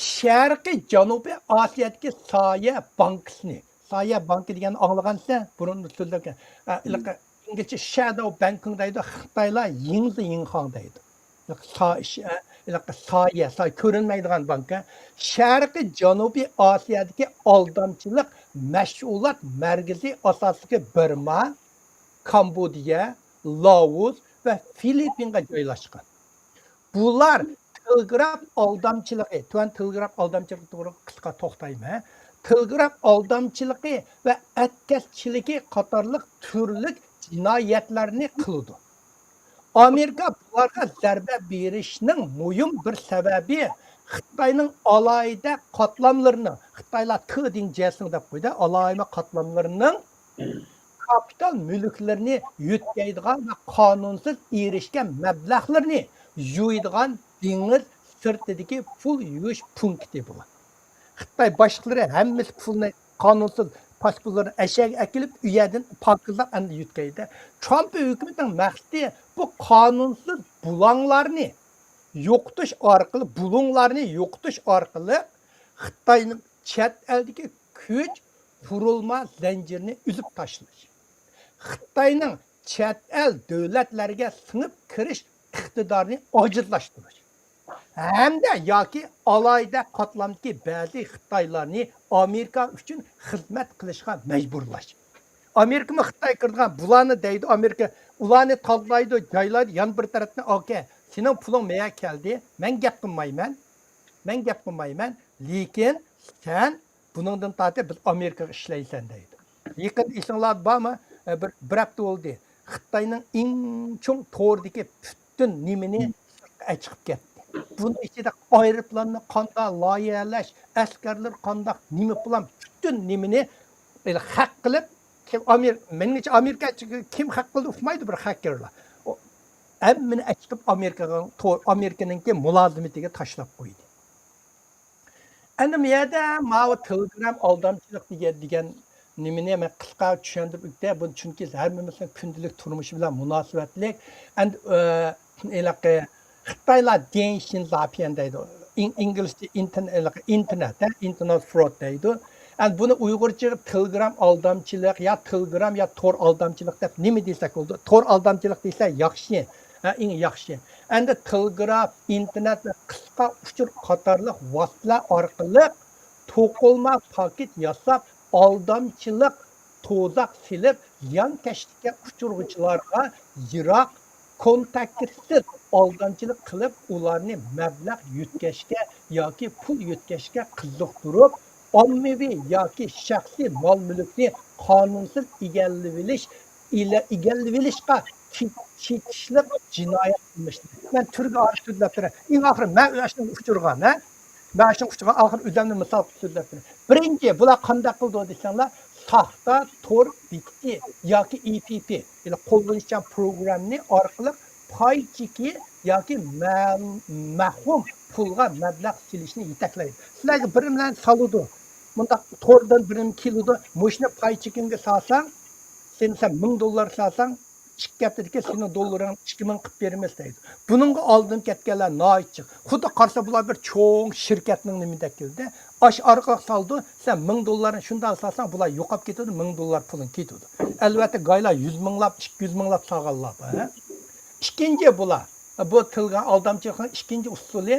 شەرقىي جەنۇبىي ئاسىيادىكى سايە بانكىسىنى، سايە بانكا دېگەننى ئاڭلىغانسىلەر، بۇرۇن سۆزلەپ، ئە، ھېلىقى ئىنگلىزچە شادو بانكىڭ دەيدۇ، خىتايلار يىڭزى يىڭخاڭ دەيدۇ. ھېلىقى سا-، ش-، ئە، ھېلىقى سايە، سايە كۆرۈنمەيدىغان بانكا. شەرقىي جەنۇبىي ئاسىيادىكى ئالدامچىلىق مەشغۇلات مەركىزى ئاساسلىقى بىرما، كامبودىيە، لاۋۇس ۋە فىلىپپىنغا جايلاشقان. بۇلار تېلېگراف ئالدامچىلىقى، تۆۋەن تېلېگراف ئالدامچىلىقى توغرا قىسقا توختايمەن. تېلېگراف ئالدامچىلىقى ۋە ئەتكەسچىلىكى قاتارلىق تۈرلۈك جىنايەتلەرنى قىلىدۇ. ئامېرىكا بۇلارغا زەربە بېرىشنىڭ مۇھىم بىر سەۋەبى خىتاينىڭ ئالاھىدە قاتلاملىرىنىڭ، خىتايلار ت دېگەن جيەسىڭ دەپ قويدى، ئالاھىدە قاتلاملىرىنىڭ كاپىتال مۈلۈكلىرىنى يۆتكەيدىغان ۋە قانۇنسىز ئېرىشكەن مەبلەغلىرىنى يۇيىدىغان دېڭىز سىرتىدىكى پۇل يۇيۇش پونكىتى بۇ. خىتاي باشلىقلىرى ھەممىسى پۇلنى، قانۇنسىز پاس پۇللىرىنى ئەشەگە ئەكېلىپ، ئۇ يەردىن پاكىزلاپ ئەمدى يۆتكەيدۇ. ترامپ ھۆكۈمىتىنىڭ مەقسىتى بۇ قانۇنسىز بۇلاڭلارنى يوقىتىش ئارقىلىق، بۇلۇڭلارنى يوقىتىش ئارقىلىق خىتاينىڭ چەت ئەلدىكى كۈچ قۇرۇلما زەنجىرىنى ئۈزۈپ تاشلاش، خىتاينىڭ چەت ئەل دۆلەتلەرگە سىڭىپ كىرىش ئىقتىدارىنى ئاجىزلاشتۇرۇش ھەمدە ياكى ئالاھىدە قاتلامدىكى بەزى خىتايلارنى ئامېرىكا ئۈچۈن خىزمەت قىلىشقا مەجبۇرلاش. ئامېرىكىمۇ خىتايغا كىرىدىغان بۇلارنى دەيدۇ، ئامېرىكا ئۇلارنى تاللايدۇ، جايلايدۇ، يەنە بىر تەرەپتىن، ئوكەي، سېنىڭ پۇلۇڭ مەيە كەلدى، مەن گەپ قىلمايمەن، مەن گەپ قىلمايمەن، لېكىن سەن بۇنىڭدىن تارتىپ بىز ئامېرىكىغا ئىشلەيسەن دەيدۇ. يېقىندا ئېسىڭلاردا بارمۇ؟ ئە، بىر، بىر ھەپتە بولدى. خىتاينىڭ ئەڭ چوڭ توردىكى پۈتۈن نېمىنى سىرتقا ئەچىقىپ كەتتى. بۇنىڭ ئىچىدە ئايروپىلاننى قانداق لايىھەلەش، ئەسكەرلەر قانداق، نېمە پىلان، پۈتۈن نېمىنى ھەق قىلىپ، كىم ئامېر-، مېنىڭچە ئامېرىكا كىم ھەق قىلدى ئۇقمايدۇ بىر خەككەرلەر. ئۇ ھەممىنى ئەچىقىپ ئامېرىكىغا، تور-، ئامېرىكىنىڭكى مۇلازىمىتىگە تاشلاپ قويدى. ئەنە بۇ يەردە ماۋۇ تېلېگرام ئالدامچىلىق دېگەن، دېگەن نېمىنى مەن قىسقا چۈشەندۈرۈپ ئۆتتى. بۇ چۈنكى ھەممىمىزنىڭ كۈندىلىك تۇرمۇشى بىلەن مۇناسىۋەتلىك. ئەند، ئە، ھېلىقى خىتايلار دېڭ شىنزاپيەن دەيدۇ. ئىن-، ئىنگلىزچە ئىنتېر-، ھېلىقى ئىنتېرنېت، ھە، ئىنتېرنېت فرود دەيدۇ. ئەند بۇنى ئۇيغۇرچىغا تېلېگرام ئالدامچىلىق يا تېلېگرام يا تور ئالدامچىلىق دەپ نېمە دېسەك بولىدۇ؟ تور ئالدامچىلىق دېسە ياخشى. ھە، ئەڭ ياخشى. ئەمدى تېلېگراف، ئىنتېرنېت ۋە قىسقا ئۇچۇر قاتارلىق ۋاسىتىلەر ئارقىلىق توقۇلما پاكىت ياساپ، ئالدامچىلىق، تۇزاق سېلىپ، زىيانكەشلىككە ئۇچرىغۇچىلارغا يىراق كونتاكتسىز ئالدامچىلىق قىلىپ، ئۇلارنى مەبلەغ يۆتكەشكە ياكى پۇل يۆتكەشكە قىزىقتۇرۇپ، ئاممىۋى ياكى شەخسىي مال-مۈلۈكنى قانۇنسىز ئىگىلىۋېلىش، ئىلە-، ئىگىلىۋېلىشقا چېتىشلىق جىنايەت قىلمىشتۇر. مەن تۈرگە ئارىلاشتۇرۇپ بېرەي. ئەڭ ئاخىرى مەن ئاشۇنىڭغا ئۇچرىغان، ھە؟ مەن شۇنىڭ ئۈچۈن ئاخىر ئۆزۈمنى مىسال قىلىپ سۆزلەپ بېرەي. بىرىنچى، بۇلار قانداق قىلىدۇ دېسەڭلار، ساختا تور بېكىتى ياكى ئېي پى پى، يەنى قوللىنىشچان پروگراممىنى ئارقىلىق پاي چېكى ياكى مە-، مەۋھۇم پۇلغا مەبلەغ سېلىشنى يېتەكلەيدۇ. سىلەرگە بىرىملەرنى سالىدۇ. مۇنداق توردىن بىرىم كېلىدۇ. مۇشۇنى پاي چېكىڭگە سالساڭ، سېنى سەن مىڭ دوللار سالساڭ، ئىككى ھەپتىدىكى سېنىڭ دوللىرىڭ ئىككى مىڭ قىلىپ بېرىمىز دەيدۇ. بۇنىڭغا ئالدىنىپ كەتكەنلەر ناھايىتى جىق. خۇدا قارىسا بۇلار بىر چوڭ شىركەتنىڭ نېمىدەك كېلدى. ئاش ئارقىلىق سالىدۇ. سەن مىڭ دوللارنى شۇنداق سالساڭ، بۇلار يوقاپ كېتىدۇ، مىڭ دوللار پۇلۇڭ كېتىدۇ. ئەلۋەتتە، گايلار يۈز مىڭلاپ، ئىككى يۈز مىڭلاپ سالغانلار بار، ھە؟ ئىككىنچى، بۇلار، بۇ تىلغا ئالدامچىلىقنىڭ ئىككىنچى ئۇسۇلى،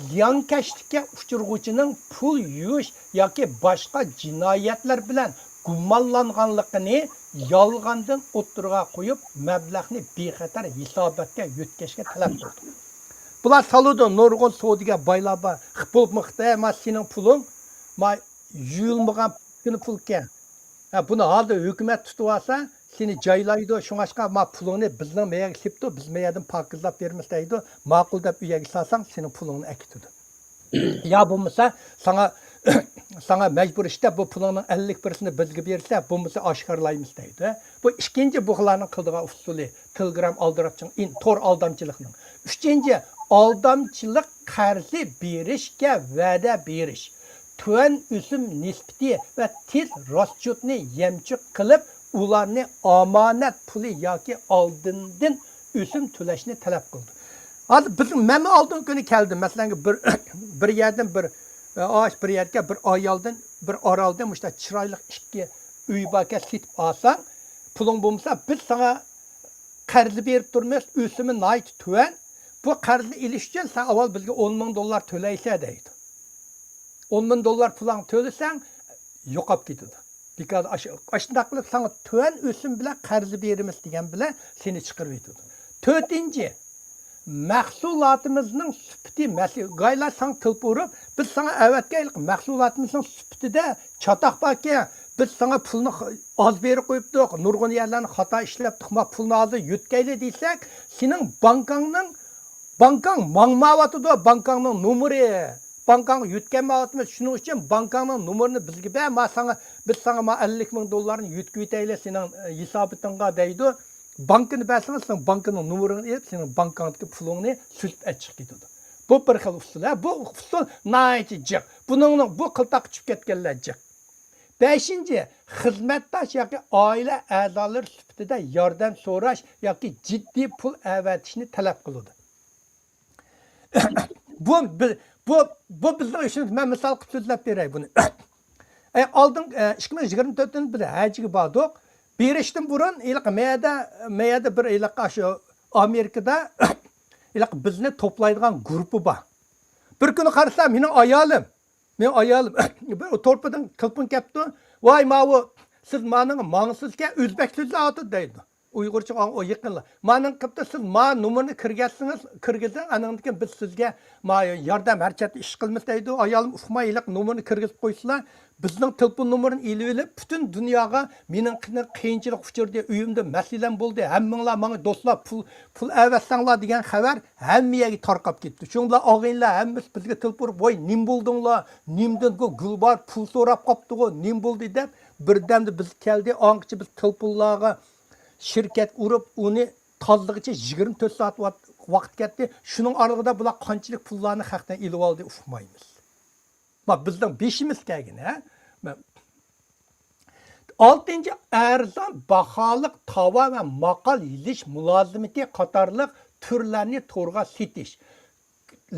زىيانكەشلىككە ئۇچرىغۇچىنىڭ پۇل يۇيۇش ياكى باشقا جىنايەتلەر بىلەن گۇمانلانغانلىقىنى يالغاندىن ئوتتۇرىغا قويۇپ، مەبلەغنى بىخەتەر ھېساباتكە يۆتكەشكە تەلەپ قىلىدۇ. بۇلار سالىدۇ، نۇرغۇن سودىگەر بايلار بار. بولۇپمۇ خىتاي، ما سېنىڭ پۇلۇڭ، ما يۇيۇلمىغان پۇلكەن. ھە، بۇنى ھازىر ھۆكۈمەت تۇتۇۋالسا، سېنى جايلايدۇ. شۇڭاشقا ما پۇلۇڭنى بىزنىڭ مەيەگە سېلىپتۇ، بىز مەيەدىن پاكىزلاپ بېرىمىز دەيدۇ. ماقۇل دەپ ئۆيەگە سالساڭ، سېنىڭ پۇلۇڭنى ئەكېتىدۇ. يا بولمىسا، ساڭا، ساڭا مەجبۇرىي ئىشلەپ، بۇ پۇلۇڭنىڭ ئەللىك پىرسېنتىنى بىزگە بېرىسەن، بولمىسا ئاشكارىلايمىز دەيدۇ. بۇ ئىككىنچى بۇخلارنىڭ قىلىدىغان ئۇسۇلى، تېلېگرام ئالدىراپچىنىڭ، ئىن-، تور ئالدامچىلىقنىڭ. ئۈچىنچى، ئالدامچىلىق قەرزى بېرىشكە ۋەدە بېرىش، تۆۋەن ئۆسۈم نىسبىتى ۋە تېز راسچوتنى يەمچۈك قىلىپ، ئۇلارنى ئامانەت پۇلى ياكى ئالدىندىن ئۆسۈم تۆلەشنى تەلەپ قىلىدۇ. ھازىر بىزنىڭ، مەنمۇ ئالدىنقى كۈنى كەلدىم. مەسىلەن، بىر، بىر يەردىن بىر، ئاش، بىر يەرگە بىر ئايالدىن، بىر ئارالدىن مۇشۇنداق چىرايلىق ئىككى ئۆي باركەن، سېتىپ ئالساڭ، پۇلۇڭ بولمىسا، بىز ساڭا قەرز بېرىپ تۇرىمىز، ئۆسۈمى ناھايىتى تۆۋەن. بۇ قەرزنى ئېلىش ئۈچۈن سەن ئاۋۋال بىزگە ئون مىڭ دوللار تۆلەيسەن دەيدۇ. ئون مىڭ دوللار پۇلۇڭ تۆلىسەڭ، يوقاپ كېتىدۇ. بىكار ئاش-، ئاشۇنداق قىلىپ ساڭا تۆۋەن ئۆسۈم بىلەن قەرز بېرىمىز دېگەن بىلەن سېنى چىقىرىۋېتىدۇ. تۆتىنچى، مەھسۇلاتىمىزنىڭ سۈپىتى مەسىلە. گايلار ساڭا تېلېفون ئۇرۇپ، بىز ساڭا ئەۋەتكەن مەھسۇلاتىمىزنىڭ سۈپىتىدە چاتاق باركەن، بىز ساڭا پۇلنى خ-، ئاز بېرىپ قويۇپتۇق، نۇرغۇن يەرلەرنى خاتا ئىشلەپتۇق، ما پۇلنى ھازىر يۆتكەيلى دېسەك، سېنىڭ بانكاڭنىڭ، بانكاڭ ماڭمايۋاتىدۇ، بانكاڭنىڭ نومۇرى، بانكاڭغا يۆتكەلمەيۋاتىمىز، شۇنىڭ ئۈچۈن بانكاڭنىڭ نومۇرىنى بىزگە بەر، ما ساڭا، بىز ساڭا ما ئەللىك مىڭ دوللارنى يۆتكىۋېتەيلى سېنىڭ، ئە، ھېسابىتىڭغا دەيدۇ. بانكىنى بەرسىڭىز، سىزنىڭ بانكىنىڭ نومۇرىنى ئېلىپ، سېنىڭ بانكاڭدىكى پۇلۇڭنى سۈزۈپ ئەچىقىپ كېتىدۇ. بۇ بىر خىل ئۇسۇل. ھە، بۇ ئۇسۇل ناھايىتى جىق. بۇنىڭنىڭ، بۇ قىلتاققا چۈشۈپ كەتكەنلەر جىق. بەشىنچى، خىزمەتداش ياكى ئائىلە ئەزالىرى سۈپىتىدە ياردەم سوراش ياكى جىددىي پۇل ئەۋەتىشنى تەلەپ قىلىدۇ. بۇ، بى-، بۇ، بۇ بىزنىڭ ئىشىمىز. مەن مىسال قىلىپ سۆزلەپ بېرەي بۇنى. ئەي، ئالدىن، ئە، ئىككى مىڭ يىگىرمە تۆتىنچى بىر ھەجگە باردۇق. بېرىشتىن بۇرۇن ھېلىقى مەيەدە، مەيەدە بىر ھېلىقى شۇ ئامېرىكىدا ھېلىقى بىزنى توپلايدىغان گۇرۇپپا بار. بىر كۈنى قارىسام، مېنىڭ ئايالىم، مېنىڭ ئايالىم بىر تورپىدىن تېلېفون كەپتۇ. ۋاي، ماۋۇ، سىز مانىڭ ماڭىسىزكەن، ئۆزبەك سۆزلەۋاتىدۇ دەيدۇ. ئۇيغۇرچە ئاڭ-، ئۇ يېقىنلا. مانىڭ قىپتۇ، سىز ما نومۇرنى كىرگۈزسىڭىز، كىرگۈزۈڭ، ئانىڭدىن كېيىن بىز سىزگە ما ياردەم ھەر چەتتە ئىش قىلىمىز دەيدۇ. ئايالىم ئۇقماي ھېلىقى نومۇرنى كىرگۈزۈپ قويسىلا، بىزنىڭ تېلېفون نومۇرىنى ئېلىۋېلىپ، پۈتۈن دۇنياغا مېنىڭ قىيىنچىلىق ئۇچرىدى، ئۆيۈمدە مەسىلەم بولدى، ھەممىڭلار ماڭا دوستلار پۇل، پۇل ئەۋەتسەڭلار دېگەن خەۋەر ھەممە يەرگە تارقاپ كېتىپتۇ. شۇنىڭ بىلەن ئاغىنىلەر ھەممىسى بىزگە تېلېفون ئۇرۇپ، ۋاي، نېمە بولدۇڭلار؟ نېمىدىن بۇ گۈلبار پۇل سوراپ قاپتىغۇ؟ نېمە بولدى؟ دەپ بىردەمدە بىز كەلدى. ئاڭغىچە بىز تېلېفونلارغا شىركەت ئۇرۇپ، ئۇنى تازىلىغىچە يىگىرمە تۆت سائەت ۋات-، ۋاقىت كەتتى. شۇنىڭ ئارىلىقىدا بۇلار قانچىلىك پۇللارنى خەقتىن ئېلىۋالدى، ئۇقمايمىز. ما، بىزنىڭ بېشىمىز كەلگىنى، ھە؟ مە-، ئالتىنچى، ئەرزان باھالىق تاۋار ۋە ماقال يېزىش مۇلازىمىتى قاتارلىق تۈرلەرنى تورغا سېتىش.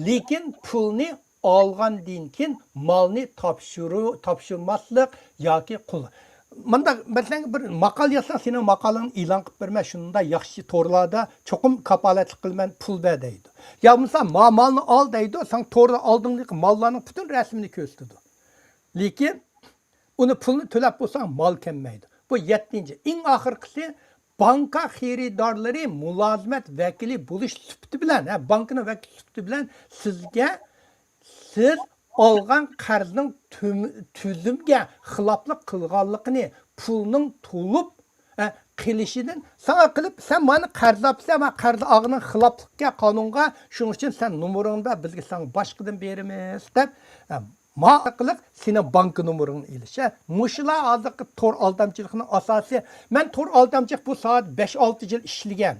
لېكىن پۇلنى ئالغاندىن كېيىن مالنى تاپشۇرۇ-، تاپشۇرماسلىق ياكى قۇل-، مۇنداق، مەسىلەن، بىر ماقال يازساڭ، سېنىڭ ماقالەڭنى ئېلان قىلىپ بېرىمەن، شۇنداق ياخشى تورلاردا چوقۇم كاپالەتلىك قىلىمەن، پۇل بەر دەيدۇ. يا بولمىسا، ما مالنى ئال دەيدۇ، ساڭا توردا ئالدىڭدىكى ماللارنىڭ پۈتۈن رەسىمىنى كۆرسىتىدۇ. لېكىن ئۇنى پۇلنى تۆلەپ بولساڭ، مال كەلمەيدۇ. بۇ يەتتىنچى، ئەڭ ئاخىرقىسى، بانكا خېرىدارلىرى مۇلازىمەت ۋەكىلى بولۇش سۈپىتى بىلەن، ھە، بانكىنىڭ ۋەكىلى سۈپىتى بىلەن سىزگە سىز ئالغان قەرزنىڭ تۈم-، تۈزۈمگە خىلاپلىق قىلغانلىقىنى، پۇلنىڭ تولۇپ، ئە، قېلىشىدىن ساڭا قىلىپ، سەن مانا قەرز ئاپسەن، مانا قەرز ئالغىنىڭ خىلاپلىقكە قانۇنغا، شۇنىڭ ئۈچۈن سەن نومۇرۇڭنى بەر، بىزگە ساڭا باشقىدىن بېرىمىز دەپ، ئە، ما ئارقىلىق سېنىڭ بانكا نومۇرۇڭنى ئېلىش. ئە، مۇشۇلار ھازىرقى تور ئالدامچىلىقىنىڭ ئاساسى. مەن تور ئالدامچىلىق بۇ ساھەدە بەش-ئالتە يىل ئىشلىگەن.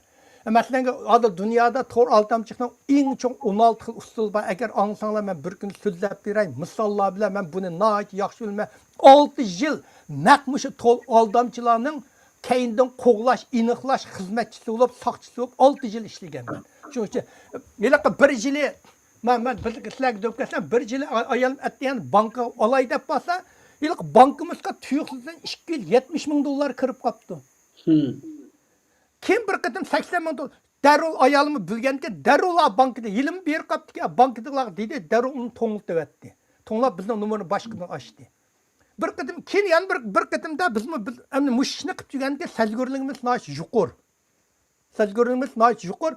مەسىلەن، ھازىر دۇنيادا تور ئالدامچىلىقنىڭ ئەڭ چوڭ ئون ئالتە خىل ئۇسۇلى بار. ئەگەر ئاڭلىساڭلار، مەن بىر كۈن سۆزلەپ بېرەي، مىساللار بىلەن. مەن بۇنى ناھايىتى ياخشى بىلىمەن. ئالتە يىل نەق مۇشۇ تور ئالدامچىلارنىڭ كەينىدىن قوغلاش، ئېنىقلاش خىزمەتچىسى بولۇپ، ساقچىسى بولۇپ، ئالتە يىل ئىشلىگەن مەن. شۇنىڭ ئۈچۈن ھېلىقى بىر يىلى مەن، مەن بىر سىلەرگە دەپ كەتسەم، بىر يىلى ئايالىم ئەتىگەن بانكىغا ئالاي دەپ بارسا، ھېلىقى بانكىمىزغا تۇيۇقسىزدىن ئىككى يۈز يەتمىش مىڭ دوللار كىرىپ قاپتۇ. كېيىن بىر قېتىم سەكسەن مىڭ دوللار. دەررۇ ئايالىممۇ بىلگەنكەن، دەررۇلا بانكىدا ھېلىمۇ بېرىپ قاپتىكەن، بانكىدىكىلەرگە دېدى، دەررۇ ئۇنى توڭلىتىۋەتتى. توڭلاپ بىزنىڭ نومۇرنى باشقىدىن ئاچتى. بىر قېتىم، كېيىن يەنە بىر، بىر قېتىمدا بىزمۇ بىز ئەمدى مۇشۇ ئىشنى قىلىپ يۈرگەنكەن، سەزگۈرلۈكىمىز ناھايىتى يۇقىرى. سەزگۈرلۈكىمىز ناھايىتى يۇقىرى.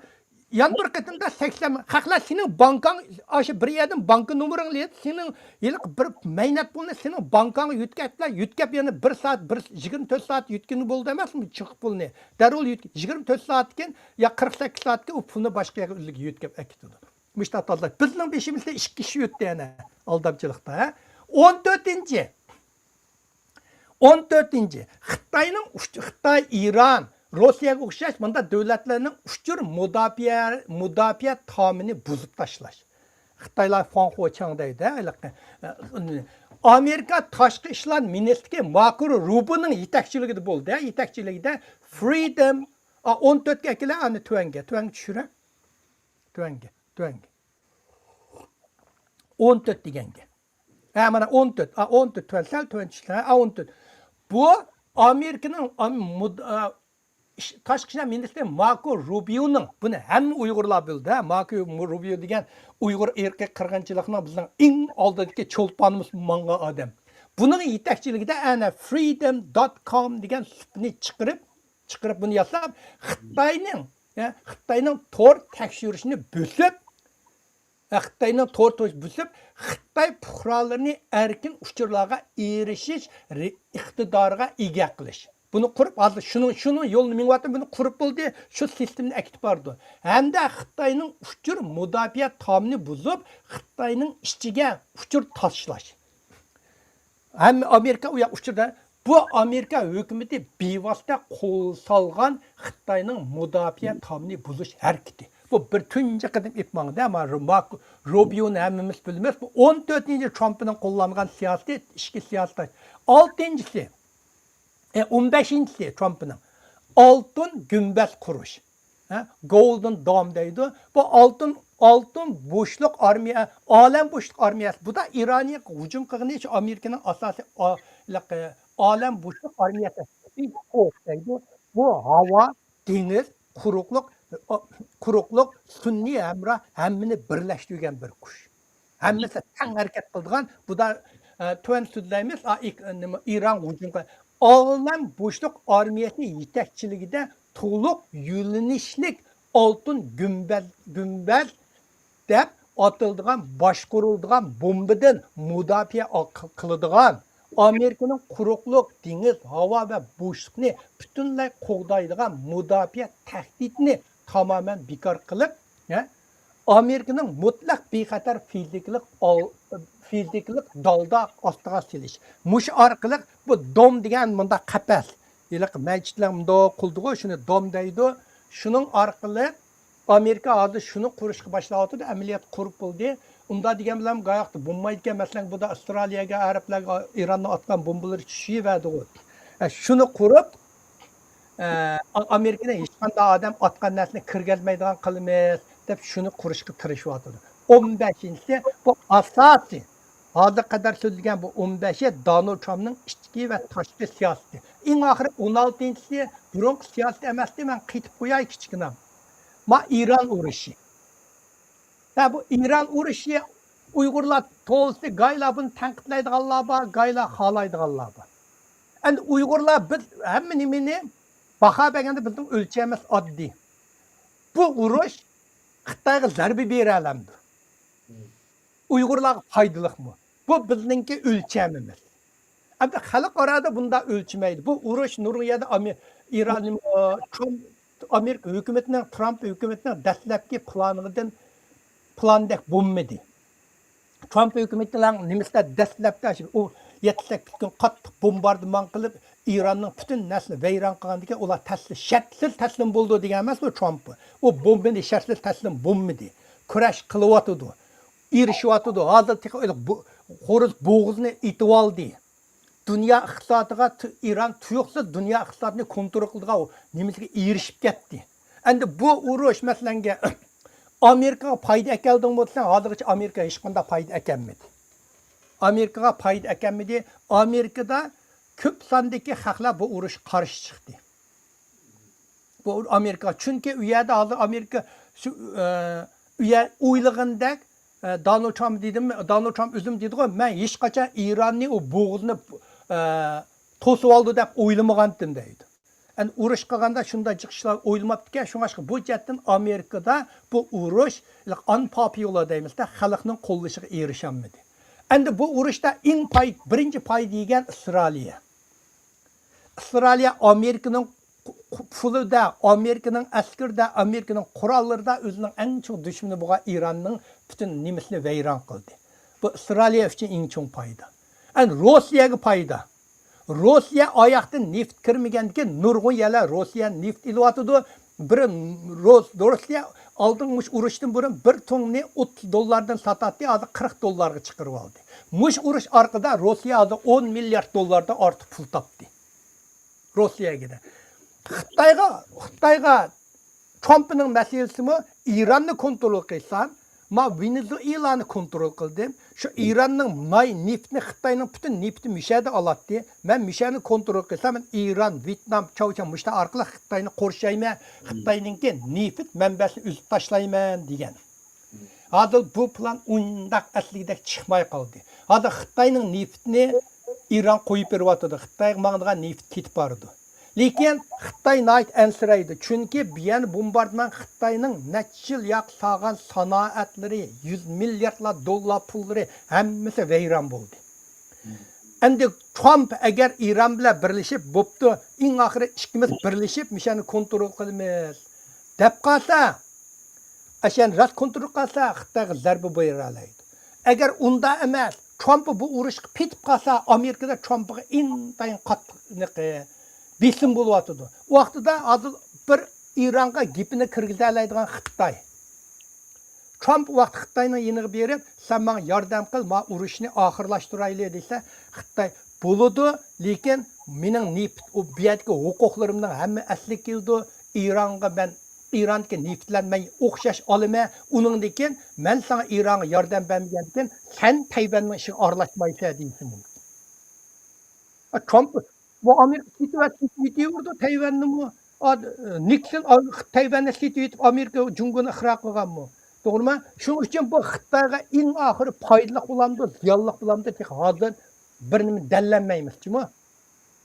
يەنە بىر قېتىمدا سەكسەن، خەقلەر سېنىڭ بانكاڭ، ئاشۇ بىر يەردىن بانكا نومۇرۇڭنى ئېلىپ، سېنىڭ ھېلىقى بىر مەينەت پۇلنى سېنىڭ بانكاڭغا يۆتكەپلا، يۆتكەپ يەنە بىر سائەت، بىر يىگىرمە تۆت سائەت يۆتكىنى بولدى ئەمەسمۇ چىقىپ پۇلنى؟ دەررۇ يۆتكە-، يىگىرمە تۆت سائەتتىن كېيىن يا قىرىق سەككىز سائەتتىن كېيىن ئۇ پۇلنى باشقا يەرگە ئۆزلۈكى يۆتكەپ ئەكېتىدۇ. مۇشۇنداق تاللاش. بىزنىڭ بېشىمىزدا ئىككى ئىش ئۆتتى يەنە ئالدامچىلىقتا، ھە؟ ئون تۆتىنچى، ئون تۆتىنچى، خىتاينىڭ ئۇچ-، خىتاي، ئىران، روسىيەگە ئوخشاش مۇنداق دۆلەتلەرنىڭ ئۇچۇر مۇداپىئە، مۇداپىئە تامىنى بۇزۇپ تاشلاش. خىتايلار فاڭخۇچاڭ دەيدۇ، ھېلىقى. ئامېرىكا تاشقى ئىشلار مىنىستىرى ماركو روبىنىڭ يېتەكچىلىكىدە بولدى، يېتەكچىلىكىدە فرىدەم، ئا، ئون تۆتكە ئەكېلە، ئانى تۆۋەنگە، تۆۋەنگە چۈشۈرە. تۆۋەنگە، تۆۋەنگە. ئون تۆت دېگەنگە. ھە، مانا ئون تۆت. ئا، ئون تۆت تۆۋەن، سەل تۆۋەن چۈشتى. ھە، ئون تۆت. بۇ ئامېرىكىنىڭ ئام-، مۇد-، ئا، ئىش-، تاشقى ئىشلار مىنىستىرى ماركو روبىيونىڭ، بۇنى ھەممە ئۇيغۇرلار بىلدى، ھە، ماركو روبىيو دېگەن ئۇيغۇر ئىرقىي قىرغىنچىلىقنىڭ بىزنىڭ ئەڭ ئالدىدىكى چولپانىمىز ماڭغان ئادەم. بۇنىڭ يېتەكچىلىكىدە ئەنە فرىدەم دوت كوم دېگەن سىتنى چىقىرىپ، چىقىرىپ بۇنى ياساپ، خىتاينىڭ، يا، خىتاينىڭ تور تەكشۈرۈشىنى بۆسۈپ، يا، خىتاينىڭ تور تور بۆسۈپ، خىتاي پۇقرالىرىنى ئەركىن ئۇچۇرلارغا ئېرىشىش رې-، ئىقتىدارىغا ئىگە قىلىش. بۇنى قۇرۇپ، ھازىر شۇنىڭ، شۇنىڭ يولىنى مېڭىۋاتىدۇ، بۇنى قۇرۇپ بولدى، شۇ سىستېمىنى ئەكېتىپ بارىدۇ. ھەمدە خىتاينىڭ ئۇچۇر مۇداپىئە تامىنى بۇزۇپ، خىتاينىڭ ئىچىگە ئۇچۇر تاشلاش. ھەممە ئامېرىكا ئۇ ياق ئۇچۇردا، بۇ ئامېرىكا ھۆكۈمىتى بىۋاسىتە قول سالغان خىتاينىڭ مۇداپىئە تامىنى بۇزۇش ھەرىكىتى. بۇ بىر تۇنجى قېتىم ئېلىپ ماڭدى. ئەمما ماركو روبىيونى ھەممىمىز بىلىمىز. بۇ ئون تۆتىنچى ترامپنىڭ قوللانغان سىياسىتى، ئىچكى سىياسىتى. ئالتىنچىسى، ئە، ئون بەشىنچىسى ترامپنىڭ ئالتۇن گۈمبەز قۇرۇش. ھە، گولدېن دوم دەيدۇ. بۇ ئالتۇن، ئالتۇن بوشلۇق ئارمىيە، ئالەم بوشلۇق ئارمىيەسى. بۇ دا ئىرانىيەگە ھۇجۇم قىلغىنى ئۈچۈن ئامېرىكىنىڭ ئاساسىي ئا-، لىقى، ئالەم بوشلۇق ئارمىيەسى، سپېيس فورس دەيدۇ. بۇ ھاۋا، دېڭىز، قۇرۇقلۇق، ئا، قۇرۇقلۇق، سۈنئىي ھەمراھ ھەممىنى بىرلەشتۈرگەن بىر كۈچ. ھەممىسى تەڭ ھەرىكەت قىلىدىغان، بۇ دا، ئە، تۆۋەن سۆزلەيمىز، ئا، ئىك-، نېمە، ئىران ھۇجۇم قىل-، ئالەم بوشلۇق ئارمىيەسى يېتەكچىلىكىدە تولۇق يۆنىلىشلىك ئالتۇن گۈمبەز، گۈمبەز دەپ ئاتىلىدىغان، باشقۇرۇلىدىغان بومبىدىن مۇداپىئە ئا-، قىلىدىغان، ئامېرىكىنىڭ قۇرۇقلۇق، دېڭىز، ھاۋا ۋە بوشلۇقنى پۈتۈنلەي قوغدايدىغان مۇداپىئە تەھدىتىنى تامامەن بىكار قىلىپ، ھە، ئامېرىكىنىڭ مۇتلەق بىخەتەر فىزىكىلىق ئال-، فىزىكىلىق دالدا ئاستىغا سېلىش. مۇشۇ ئارقىلىق بۇ دوم دېگەن مۇنداق قەپەس. ھېلىقى مەسچىتلەر مۇنداق قىلىدىغۇ، شۇنى دوم دەيدۇ. شۇنىڭ ئارقىلىق ئامېرىكا ھازىر شۇنى قۇرۇشقا باشلاۋاتىدۇ، ئەمەلىيەتتە قۇرۇپ بولدى. ئۇنداق دېگەن بىلەن گاياقتا بولمايدىكەن، مەسىلەن، بۇدا ئاۋسترالىيەگە، ئەرەبلەرگە ئىراننىڭ ئاتقان بومبىلىرى چۈشۈۋەردىغۇ. ئە، شۇنى قۇرۇپ، ئە، ئا-، ئامېرىكىنى ھېچقانداق ئادەم ئاتقان نەرسىنى كىرگۈزمەيدىغان قىلىمىز دەپ شۇنى قۇرۇشقا تىرىشىۋاتىدۇ. ئون بەشىنچىسى، بۇ ئاساسىي. ھازىر قەدەر سۆزلىگەن بۇ ئون بەشى دونالد ترامپنىڭ ئىچكى ۋە تاشقى سىياسىتى. ئەڭ ئاخىرى ئون ئالتىنچىسى بۇرۇنقى سىياسىت ئەمەستى، مەن قېتىپ قوياي كىچىككىنە. ما ئىران ئۇرۇشى. ھە، بۇ ئىران ئۇرۇشى ئۇيغۇرلار تولىسى گايلا بۇنى تەنقىدلەيدىغانلار بار، گايلا خالايدىغانلار بار. ئەمدى ئۇيغۇرلار بىز ھەممە نېمىنى باھا بەرگەندە بىزنىڭ ئۆلچىمىمىز ئاددىي. بۇ ئۇرۇش خىتايغا زەربە بېرەلەمدۇ؟ ئۇيغۇرلارغا پايدىلىقمۇ؟ بۇ بىزنىڭكى ئۆلچەمىمىز. ئەمدى خەلقئارادا بۇنداق ئۆلچىمەيدۇ. بۇ ئۇرۇش نۇرغۇن يەردە ئامېرىكا، ئىران، ئامېرىكا ھۆكۈمىتىنىڭ، ترامپ ھۆكۈمىتىنىڭ دەسلەپكى پىلانىدىن، پىلاندەك بولمىدى. ترامپ ھۆكۈمىتىنىڭ نېمىسىدە دەسلەپتە شۇ ئۇ يەتتە سەككىز كۈن قاتتىق بومباردىمان قىلىپ، ئىراننىڭ پۈتۈن نەسلى ۋەيران قىلغاندىكىن ئۇلار تەسلىم، شەرتسىز تەسلىم بولىدۇ دېگەن ئەمەسمۇ ترامپ؟ ئۇ بومبىنى شەرتسىز تەسلىم بولمىدى. كۈرەش قىلىۋاتىدۇ. ئېرىشىۋاتىدۇ. ھازىر تېخى ھېلىقى بو-، خورۇز بوغۇزىنى ئېتىۋالدى. دۇنيا ئىقتىسادىغا، تۇ-، ئىران تۇيۇقسىز دۇنيا ئىقتىسادىنى كونترول قىلىدىغان نېمىسىگە ئېرىشىپ كەتتى. ئەمدى بۇ ئۇرۇش، مەسىلەنگە، ئامېرىكىغا پايدا ئەكەلدىڭمۇ دېسەڭ، ھازىرغىچە ئامېرىكا ھېچقانداق پايدا ئەكەلمىدى. ئامېرىكىغا پايدا ئەكەلمىدى. ئامېرىكىدا كۆپ ساندىكى خەقلەر بۇ ئۇرۇشقا قارشى چىقتى. بۇ ئامېرىكا، چۈنكى ئۇ يەردە ھازىر ئامېرىكا شۇ، ئە، ئۇ يەر ئويلىغاندەك، ئە، دونالد ترامپ دېدىم، دونالد ترامپ ئۆزۈم دېدىغۇ، مەن ھېچقاچان ئىراننى ئۇ بوغۇزىنى، ئە، توسۇۋالدى دەپ ئويلىمىغانتىم دەيدۇ. ئەمدى ئۇرۇش قىلغاندا شۇنداق جىق ئىشلار ئويلىماپتىكەن، شۇڭلاشقا بۇ جەھەتتىن ئامېرىكىدا بۇ ئۇرۇش ئان پاپىيۇلار دەيمىز-دە، خەلقنىڭ قوللىشىغا ئېرىشەلمىدى. ئەمدى بۇ ئۇرۇشتا ئەڭ پاي-، بىرىنچى پايدا يېگەن ئىسرائىلىيە. ئىسرائىلىيە ئامېرىكىنىڭ قۇ-، قۇ-، پۇلىدا، ئامېرىكىنىڭ ئەسكىرىدە، ئامېرىكىنىڭ قوراللىرىدا ئۆزىنىڭ ئەڭ چوڭ دۈشمىنى بولغان ئىراننىڭ پۈتۈن نېمىسىنى ۋەيران قىلدى. بۇ ئىسرائىلىيە ئۈچۈن ئەڭ چوڭ پايدا. ئەمدى روسىيەگە پايدا. روسىيە ئاياقتىن نېفىت كىرمىگەندىكىن نۇرغۇن يەرلەر روسىيە نېفىت ئېلىۋاتىدۇ. بىر روس-، روسىيە ئالدىن مۇشۇ ئۇرۇشتىن بۇرۇن بىر تۇڭنى ئوتتۇز دوللاردىن ساتاتتى، ھازىر قىرىق دوللارغا چىقىرىۋالدى. مۇشۇ ئۇرۇش ئارقىدا روسىيە ھازىر ئون مىليارد دوللاردىن ئارتۇق پۇل تاپتى. روسىيەگە دە. خىتايغا، خىتايغا ترامپنىڭ مەسىلىسىمۇ ئىراننى كونترول قىلسام، ما ۋېنېزۇئېلانى كونترول قىلدىم. شۇ ئىراننىڭ ماي نېفىتىنى خىتاينىڭ پۈتۈن نېفىتى مۇشەدە ئالاتتى. مەن مۇشەنى كونترول قىلسام، مەن ئىران، ۋيېتنام، چاۋشيەن مۇشتا ئارقىلىق خىتاينى قورشايمەن، خىتاينىڭكى نېفىت مەنبەسىنى ئۈزۈپ تاشلايمەن دېگەن. ھازىر بۇ پىلان ئۇنداق ئەسلىگىدەك چىقماي قالدى. ھازىر خىتاينىڭ نېفىتىنى ئىران قويۇپ بېرىۋاتىدۇ. خىتايغا ماڭىدىغان نېفىت كېتىپ بارىدۇ. لېكىن خىتاي ناھايىتى ئەنسىرەيدۇ. چۈنكى بۇ يەنە بومباردىمان خىتاينىڭ نەچچە يىل ياق سالغان سانائەتلىرى، يۈز مىلياردلار دوللار پۇللىرى ھەممىسى ۋەيران بولدى. ئەمدى ترامپ ئەگەر ئىران بىلەن بىرلىشىپ، بوپتۇ، ئەڭ ئاخىرى ئىككىمىز بىرلىشىپ مۇشۇنى كونترول قىلىمىز دەپ قالسا، ئاشۇنى راست كونترول قىلسا، خىتايغا زەربە بېرەلەيدۇ. ئەگەر ئۇنداق ئەمەس، ترامپ بۇ ئۇرۇشقا پېتىپ قالسا، ئامېرىكىدا ترامپقا ئىنتايىن قاتتىق بېسىم بولۇۋاتىدۇ. ئۇ ۋاقتىدا ھازىر بىر ئىرانغا گېپىنى كىرگۈزەلەيدىغان خىتاي. ترامپ ۋاقتى خىتاينىڭ يېنىغا بېرىپ، سەن ماڭا ياردەم قىل، ما ئۇرۇشنى ئاخىرلاشتۇرايلى دېسە، خىتاي بولىدۇ، لېكىن مېنىڭ نېفىت، ئۇ بۇ يەردىكى ھوقۇقلىرىمنىڭ ھەممە ئەسلىگە كېلىدۇ. ئىرانغا مەن، ئىراندىكى نېفىتلەرنى مەن ئوخشاش ئالىمەن. ئۇنىڭدىن كېيىن مەن ساڭا ئىرانغا ياردەم بەرمىگەندىن كېيىن سەن تەيۋەننىڭ ئىشىغا ئارىلاشمايسەن دېيىشى مۇمكىن. ترامپ بۇ ئامېرىكا سېتىۋەتسە سېتىۋېتىۋېرىدۇ تەيۋەننىمۇ. ئا-، نىكسون ئا-، تەيۋەننى سېتىۋېتىپ ئامېرىكا جۇڭگونى ئىقرار قىلغانمۇ؟ توغرىمۇ؟ شۇنىڭ ئۈچۈن بۇ خىتايغا ئەڭ ئاخىرى پايدىلىق بولامدۇ، زىيانلىق بولامدۇ، تېخى ھازىر بىر نېمە دەللەنمەيمىز جۇمۇ.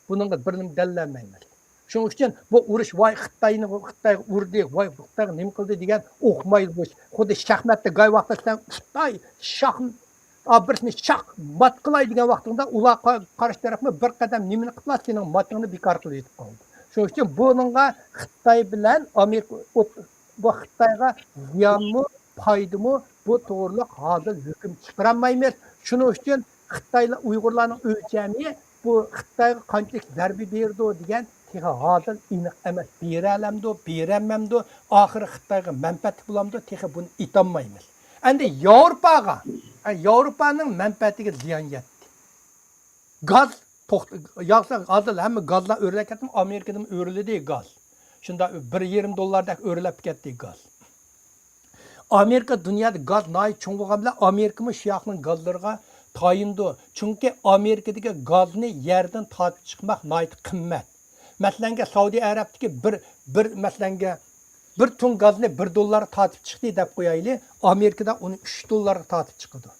بۇنىڭغا بىر نېمە دەللەنمەيمىز. شۇنىڭ ئۈچۈن بۇ ئۇرۇش ۋاي خىتاينى، خىتايغا ئۇردى، ۋاي خىتايغا نېمە قىلدى دېگەن ئوخمايدۇ بۇ ئىش. خۇددى شاھماتتا گاي ۋاقتىدا سەن ئۇستاي شاھ ئا، بىرسىنى شاق مات قىلاي دېگەن ۋاقتىڭدا ئۇلار قا-، قارشى تەرەپمۇ بىر قەدەم نېمىنى قىپلا سېنىڭ ماتىڭنى بىكار قىلىۋېتىپ قالىدۇ. شۇنىڭ ئۈچۈن بۇنىڭغا خىتاي بىلەن ئامېرىكا ئوت-، بۇ خىتايغا زىيانمۇ، پايدىمۇ، بۇ توغرىلىق ھازىر ھۆكۈم چىقىرالمايمىز. شۇنىڭ ئۈچۈن خىتايلار ئۇيغۇرلارنىڭ ئۆلچەمى بۇ خىتايغا قانچىلىك زەربە بېرىدۇ دېگەن تېخى ھازىر ئېنىق ئەمەس. بېرەلەمدۇ، بېرەلمەمدۇ، ئاخىرى خىتايغا مەنپەئەتلىك بولامدۇ، تېخى بۇنى ئېيتالمايمىز. ئەمدى ياۋروپاغا، ياۋروپانىڭ مەنپەئەتىگە زىيان يەتتى. گاز توخت-، ياغسا ھازىر ھەممە گازلار ئۆرلەپ كەتتىمۇ، ئامېرىكىدىمۇ ئۆرلىدى گاز. شۇنداق بىر يېرىم دوللاردەك ئۆرلەپ كەتتى گاز. ئامېرىكا دۇنيادا گاز ناھايىتى چوڭ بولغان بىلەن، ئامېرىكىمۇ شۇ ياقنىڭ گازلىرىغا تايىنىدۇ. چۈنكى ئامېرىكىدىكى گازنى يەردىن تارتىپ چىقماق ناھايىتى قىممەت. مەسىلەنگە، سەئۇدى ئەرەبتىكى بىر، بىر، مەسىلەنگە، بىر تۇڭ گازنى بىر دوللارغا تارتىپ چىقتى دەپ قويايلى، ئامېرىكىدا ئۇنى ئۈچ دوللارغا تارتىپ چىقىدۇ.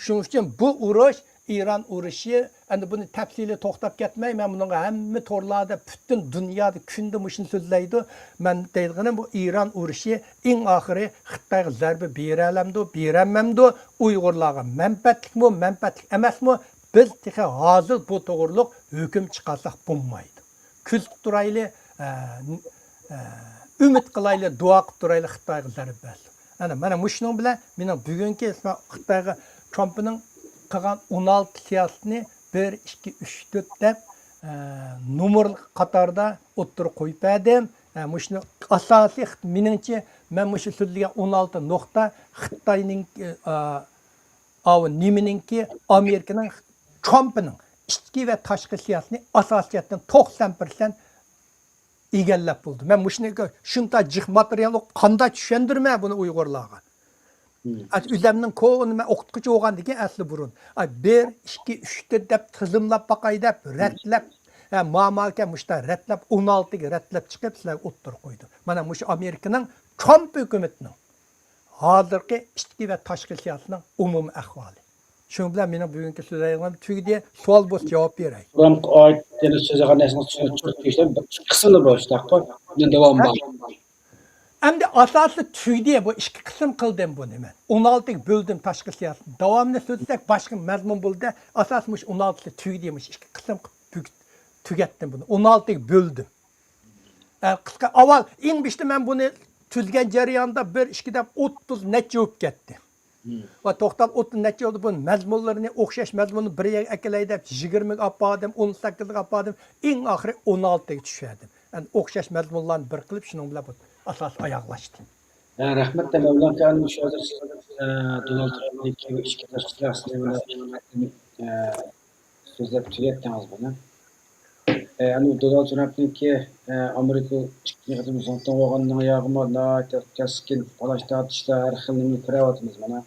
شۇنىڭ ئۈچۈن بۇ ئۇرۇش، ئىران ئۇرۇشى، ئەمدى بۇنى تەپسىلىي توختاپ كەتمەي، مەن بۇنىڭغا ھەممە تورلاردا، پۈتۈن دۇنيادا كۈندە مۇشۇنى سۆزلەيدۇ. مەن دەيدىغىنىم، بۇ ئىران ئۇرۇشى ئەڭ ئاخىرى خىتايغا زەربە بېرەلەمدۇ، بېرەلمەمدۇ، ئۇيغۇرلارغا مەنپەئەتلىكمۇ، مەنپەئەتلىك ئەمەسمۇ، بىز تېخى ھازىر بۇ توغرۇلۇق ھۆكۈم چىقارساق بولمايدۇ. كۆزىتىپ تۇرايلى، ئە، ئە، ئۈمىد قىلايلى، دۇئا قىلىپ تۇرايلى، خىتايغا زەربە بەرسۇن. ئەنە، مانا مۇشۇنىڭ بىلەن مېنىڭ بۈگۈنكى خىتايغا ترامپنىڭ قىلغان ئون ئالتە سىياسىتىنى بىر، ئىككى، ئۈچ، تۆت دەپ، ئە، نومۇر قاتاردا ئوتتۇرىغا قويۇپ بەردىم. ئە، مۇشۇنى ئاساسىي، مېنىڭچە، مەن مۇشۇ سۆزلىگەن ئون ئالتە نۇقتا خىتاينىڭ، ئە، ئاۋۇ نېمىنىڭكى، ئامېرىكىنىڭ، ترامپنىڭ ئىچكى ۋە تاشقى سىياسىتىنى ئاساسىي جەھەتتىن توقسان پىرسەنت ئىگىلەپ بولدى. مەن مۇشۇنى شۇنداق جىق ماتېرىيال ئوقۇپ قانداق چۈشەندۈرمە بۇنى ئۇيغۇرلارغا؟ مم. ئەت-، ئۆزەمنىڭ كونا، مەن ئوقۇتقۇچى بولغاندىن كېيىن ئەسلى بۇرۇن، ئاي، بىر، ئىككى، ئۈچ، تۆت دەپ تىزىملاپ باقاي دەپ، رەتلەپ، ھە، ماما ئىكەن مۇشۇنداق رەتلەپ، ئون ئالتىگە رەتلەپ چىقىپ سىلەرگە ئوتتۇرىغا قويدۇم. مانا مۇشۇ ئامېرىكىنىڭ ترامپ ھۆكۈمىتىنىڭ ھازىرقى ئىچكى ۋە تاشقى سىياسىتىنىڭ ئومۇمىي ئەھۋالى. شۇنىڭ بىلەن مېنىڭ بۈگۈنكى سۆزلەيدىغىنىم تۈگىدى. سوئال بولسا جاۋاب بېرەي. بۇرۇنقى ئايەت يەنە سۆزلىگەن نەرسىنى چۈشەندۈرۈپ تۈگىتىپ، ئىككى قىسىمدا بولۇش دەپقۇ. يەنە داۋام بار. ئەمدى ئاساسى تۈگىدى، بۇ ئىككى قىسىم قىلدىم بۇنى مەن. ئون ئالتىگە بۆلدۈم تاشقى سىياسەتنى. داۋامىنى سۆزلىسەك باشقا مەزمۇن بولدى. ئاساسى مۇشۇ ئون ئالتىسى تۈگىدى، مۇشۇ ئىككى قىسىم قىلىپ تۈگ-، تۈگەتتىم بۇنى. ئون ئالتىگە بۆلدۈم. ئە، قىسقا، ئاۋۋال ئەڭ بېشىدا مەن بۇنى تۈزگەن جەرياندا بىر، ئىككى دەپ ئوتتۇز نەچچە بولۇپ كەتتى. مم. ۋە توختاپ ئوتتۇز نەچچە بولدى، بۇ مەزمۇنلىرىنى، ئوخشاش مەزمۇننى بىر يەرگە ئەكېلەي دەپ يىگىرمىگە ئاپاردىم، ئون سەككىزگە ئاپاردىم، ئەڭ ئاخىرى ئون ئالتىگە چۈشۈردۈم. ئەمدى ئوخشاش مەزمۇنلارنى بىر قىلىپ، شۇنىڭ بىلەن بۇ ئاساس ئاياغلاشتى. ھە، رەھمەت، مەۋلان ئاكا، مۇشۇ ھازىر سىز، ئە، دونالد ترامپنىڭكى ئىچكى تاشقى سىياسىتىنى، ئە، سۆزلەپ تۈگەتتىڭىز بۇنى. ئە، ئەنە دونالد ترامپنىڭكى، ئە، ئامېرىكا ئىككىنچى قېتىم زۇڭتۇڭ بولغاننىڭ ياغىمۇ ناھايىتى كەسكىن تالاش تارتىشلار، ھەر خىل نېمىنى كۆرۈۋاتىمىز مانا.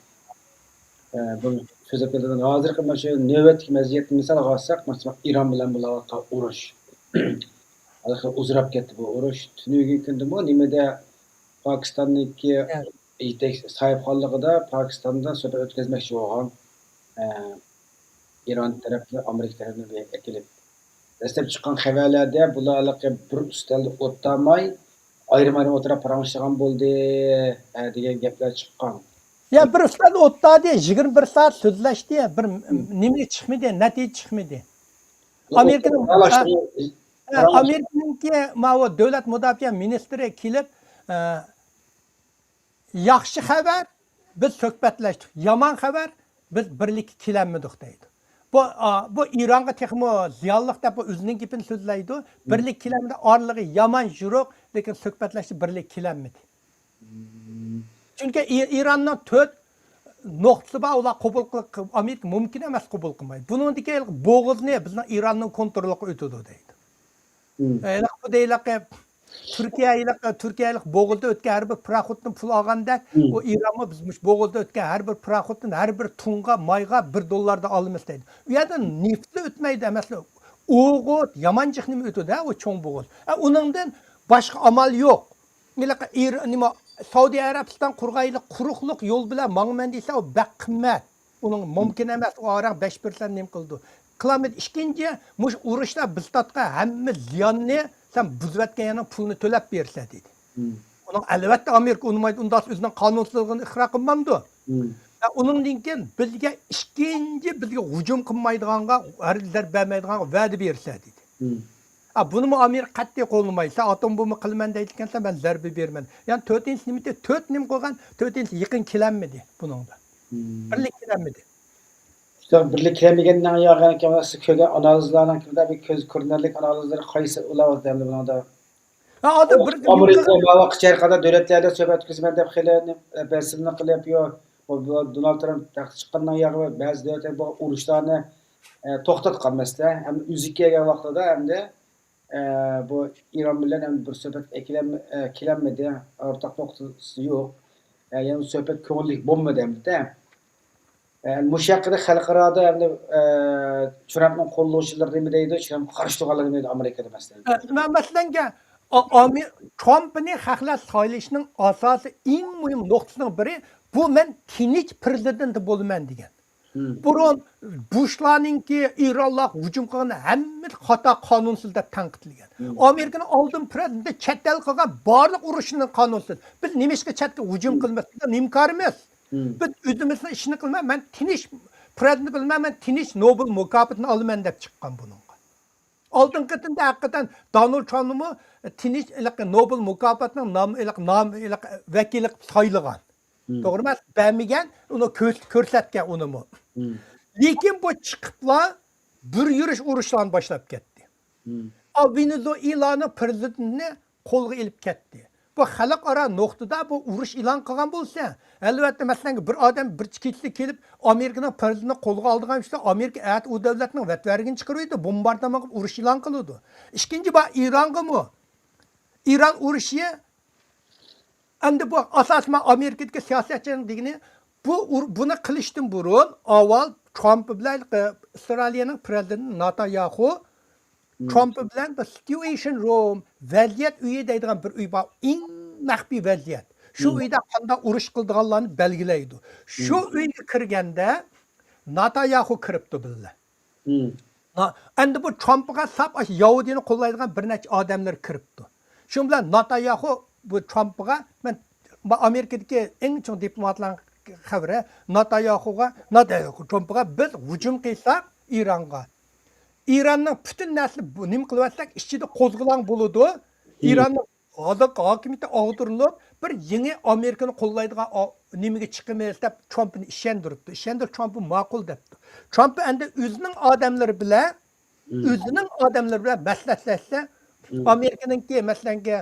ئە، بۇ سۆزلەپ كېتىدىغان ھازىرقى مانا شۇ نۆۋەتتىكى ۋەزىيەتنى مىسالغا ئالساق، مەسىلەن، ئىران بىلەن بولۇۋاتقان ئۇرۇش. ھازىر ئۇزىراپ كەتتى بۇ ئۇرۇش. تۈنۈگۈن كۈندىمۇ نېمىدە پاكىستاننىڭكى يېتەكچى ساھىبخانلىقىدا پاكىستاندا سۆھبەت ئۆتكۈزمەكچى بولغان، ئە، ئىران تەرەپ بىلەن ئامېرىكا تەرەپنى بىر يەرگە ئەكېلىپ، دەسلەپ چىققان خەۋەرلەردە بۇلار ھېلىقى بىر ئۈستەلدە ئولتۇرماي، ئايرىم-ئايرىم ئولتۇرۇپ پاراڭلىشىدىغان بولدى، ئە، دېگەن گەپلەر چىققان. يا، بىر ئۈستەلدە ئولتۇردى، يىگىرمە بىر سائەت سۆزلەشتى، بىر نېمە چىقمىدى، نەتىجە چىقمىدى. ئامېرىكىنىڭ، ھە، ئامېرىكىنىڭكى ماۋۇ دۆلەت مۇداپىئە مىنىستىرى كېلىپ، ئە، ياخشى خەۋەر، بىز سۆھبەتلەشتۇق. يامان خەۋەر، بىز بىرلىككە كېلەلمىدۇق دەيدۇ. بۇ، ئا، بۇ ئىرانغا تېخىمۇ زىيانلىق دەپ بۇ ئۆزىنىڭ گېپىنى سۆزلەيدۇ. بىرلىككە كېلەلمىدى، ئارىلىقى يامان يورۇق، لېكىن سۆھبەتلەشتى، بىرلىككە كېلەلمىدى. چۈنكى ئى-، ئىراننىڭ تۆت نۇقتىسى بار، ئۇلار قوبۇل قىل-، ئامېرىكا مۇمكىن ئەمەس قوبۇل قىلماي. بۇنىڭدىكى بوغۇزنى بىزنىڭ ئىراننىڭ كونترولىغا ئۆتىدۇ دەيدۇ. مم. ھېلىقى بۇ دەيلىقى تۈركىيە ھېلىقى، تۈركىيە ھېلىقى بوغۇزدا ئۆتكەن ھەر بىر پاراخوتتىن پۇل ئالغاندەك، مم. ئۇ ئىرانمۇ بىز مۇشۇ بوغۇزدا ئۆتكەن ھەر بىر پاراخوتتىن، ھەر بىر تونغا مايغا بىر دوللاردىن ئالىمىز دەيدۇ. ئۇ يەردە نېفىتلا ئۆتمەيدۇ ئەمەسلا. ئوغۇت، يامان جىق نېمە ئۆتىدۇ ھە، ئۇ چوڭ بوغۇز. ھە، ئۇنىڭدىن باشقا ئامال يوق. ھېلىقى ئىر-، نېمە، سەئۇدى ئەرەبىستان قۇرغان ھېلىقى قۇرۇقلۇق يول بىلەن ماڭىمەن دېسە، ئۇ بەك قىممەت. ئۇنىڭ مۇمكىن ئەمەس، ئۇ ئاران بەش پىرسەنت نېمە قىلىدۇ. قىلالمىدى. ئىككىنچى، مۇشۇ ئۇرۇشتا بىز تارتقان ھەممە زىياننى سەن بۇزۇۋەتكەن يەرنىڭ پۇلىنى تۆلەپ بېرىسەن دېدى. مم. ئۇنىڭ ئەلۋەتتە ئامېرىكا ئۇنىمايدۇ، ئۇنداق ئۆزىنىڭ قانۇنسىزلىقىنى ئىقرار قىلمامدۇ؟ مم. ۋە ئۇنىڭدىن كېيىن بىزگە ئىككىنچى بىزگە ھۇجۇم قىلمايدىغانغا ھەرگىز زەربە بەرمەيدىغانغا ۋەدە بېرىسەن دېدى. مم. ئا، بۇنىمۇ ئامېرىكا قەتئىي قوللىمايدۇ. سەن ئاتوم بومبا قىلىمەن دەيدىكەنسەن، مەن زەربە بېرىمەن. يەنى تۆتىنچى نېمىتى، تۆت نېمە قىلغان؟ تۆتىنچى يېقىن كېلەلمىدى بۇنىڭدا. مم. بىرلىك كېلەلمىدى. شۇنداق بىرلىك كېلەلمىگەننىڭ ياغىنى سىز كۆرگەن ئانالىزلارنىڭ كىمدە بىر كۆز كۆرۈنەرلىك ئانالىزلىرى قايسى ئۇلار دەمدە بۇنىڭدا؟ ھە، ھازىر بىر ئامېرىكا ماۋۇ ھەر قانداق دۆلەتلەردە سۆھبەت ئۆتكۈزىمەن دەپ خېلى، ئە، بەسىملىك قىلىپ، يو، بۇ، بۇ دونالد ترامپ تەختكە چىققاندىن ياغى بەزى دۆلەتلەر بۇ ئۇرۇشلارنى، ئە، توختاتقان مەسىلە. ھەم ئۆزى كەلگەن ۋاقتىدا ئەمدى، ئە، بۇ ئىران بىلەن ھەم بىر سۆھبەتكە كېلەم-، ئە، كېلەلمىدى. ئورتاق نۇقتىسى يوق. ئە، يەنە سۆھبەت كۆڭۈللۈك بولمىدى ئەمدى. ئە، مۇشۇ ھەققىدە خەلقئارادا ئەمدى، ئە، ترامپنىڭ قوللىغۇچىلىرى نېمە دەيدۇ، ترامپقا قارشى تۇرغانلار نېمە دەيدۇ ئامېرىكىدا مەسىلەن؟ ئە، مە-، مەسىلەنگە، ئا-، ئامېر-، ترامپنى خەقلەر سايلىشىنىڭ ئاساسىي ئەڭ مۇھىم نۇقتىسىنىڭ بىرى، بۇ مەن تىنچ پىرېزىدېنت بولىمەن دېگەن. بۇرۇن بۇشلارنىڭكى ئىرانلارغا ھۇجۇم قىلغان ھەممىسى خاتا، قانۇنسىز دەپ تەنقىدلىگەن. ئامېرىكىنىڭ ئالدىن پرېزىدېنتى چەت ئەل قىلغان بارلىق ئۇرۇشنى قانۇنسىز. بىز نېمىشقا چەتكە ھۇجۇم قىلمايمىز؟ بىزنىڭ نېمە كارىمىز؟ بىز ئۆزىمىزنىڭ ئىشىنى قىلماي، مەن تىنچ پرېزىدېنت بولىمەن، مەن تىنچ نوبېل مۇكاپاتىنى ئالىمەن دەپ چىققان بۇنىڭغا. ئالدىنقى قېتىمدا ھەقىقەتەن دونالد ترامپنىمۇ تىنچ ھېلىقى نوبېل مۇكاپاتىنىڭ نام، ھېلىقى نام، ھېلىقى ۋەكىلى قىلىپ سايلىغان. توغرىمۇ؟ بەرمىگەن، ئۇنى كۆرس-، كۆرسەتكەن ئۇنىمۇ. لېكىن بۇ چىقىپلا بىر يۈرۈش ئۇرۇشلارنى باشلاپ كەتتى. ئا، ۋېنېزۇېلانىڭ پرېزىدېنتىنى قولغا ئېلىپ كەتتى. بۇ خەلقئارا نۇقتىدا بۇ ئۇرۇش ئېلان قىلغان بولسا، ئەلۋەتتە، مەسىلەن، بىر ئادەم بىر كېچىسى كېلىپ ئامېرىكىنىڭ پرېزىدېنتىنى قولغا ئالىدىغان بولسا، ئامېرىكا ئەتە ئۇ دۆلەتنىڭ ۋەتۋەرىگىنى چىقىرىۋېتىدۇ، بومباردىمان قىلىپ ئۇرۇش ئېلان قىلىدۇ. ئىككىنچى بار ئىرانغىمۇ، ئىران ئۇرۇشى ئەمدى بۇ ئاساسەن ئامېرىكىدىكى سىياسەتچىنىڭ دېگىنى، بۇ ئۇر-، بۇنى قىلىشتىن بۇرۇن ئاۋۋال ترامپ بىلەن، ئى، ئىسرائىلىيەنىڭ پرېزىدېنتى ناتانياخۇ، ترامپ بىلەن بىر سىتۇئېيشن روم، ۋەزىيەت ئۆيى دەيدىغان بىر ئۆي بار، ئەڭ مەخپىي ۋەزىيەت. شۇ ئۆيدە قانداق ئۇرۇش قىلىدىغانلارنى بەلگىلەيدۇ. شۇ ئۆيگە كىرگەندە ناتانياخۇ كىرىپتۇ بىللە. ھا، ئەمدى بۇ ترامپقا ساپ ئاشۇ ياھۇدىينى قوللايدىغان بىر نەچچە ئادەملەر كىرىپتۇ. شۇنىڭ بىلەن ناتانياخۇ بۇ ترامپقا، مەن، بۇ ئامېرىكىدىكى ئەڭ چوڭ دىپلوماتلارنىڭ خەۋىرى، ناتانياخۇغا، ناتانياخۇ ترامپقا، بىز ھۇجۇم قىلساق ئىرانغا، ئىراننىڭ پۈتۈن نەرسىنى بۇ-، نېمە قىلىۋەتسەك، ئىچىدە قوزغىلاڭ بولىدۇ. ئىراننىڭ ھازىرقى ھاكىمىيىتى ئاغدۇرۇلۇپ، بىر يېڭى ئامېرىكىنى قوللايدىغان ئا-، نېمىگە چىقىمىز دەپ ترامپنى ئىشەندۈرۈپتۇ. ئىشەندۈرۈپ ترامپ ماقۇل دەپتۇ. ترامپ ئەمدى ئۆزىنىڭ ئادەملىرى بىلەن، ئۆزىنىڭ ئادەملىرى بىلەن مەسلىھەتلەشسە، ئامېرىكىنىڭكى، مەسىلەنكى،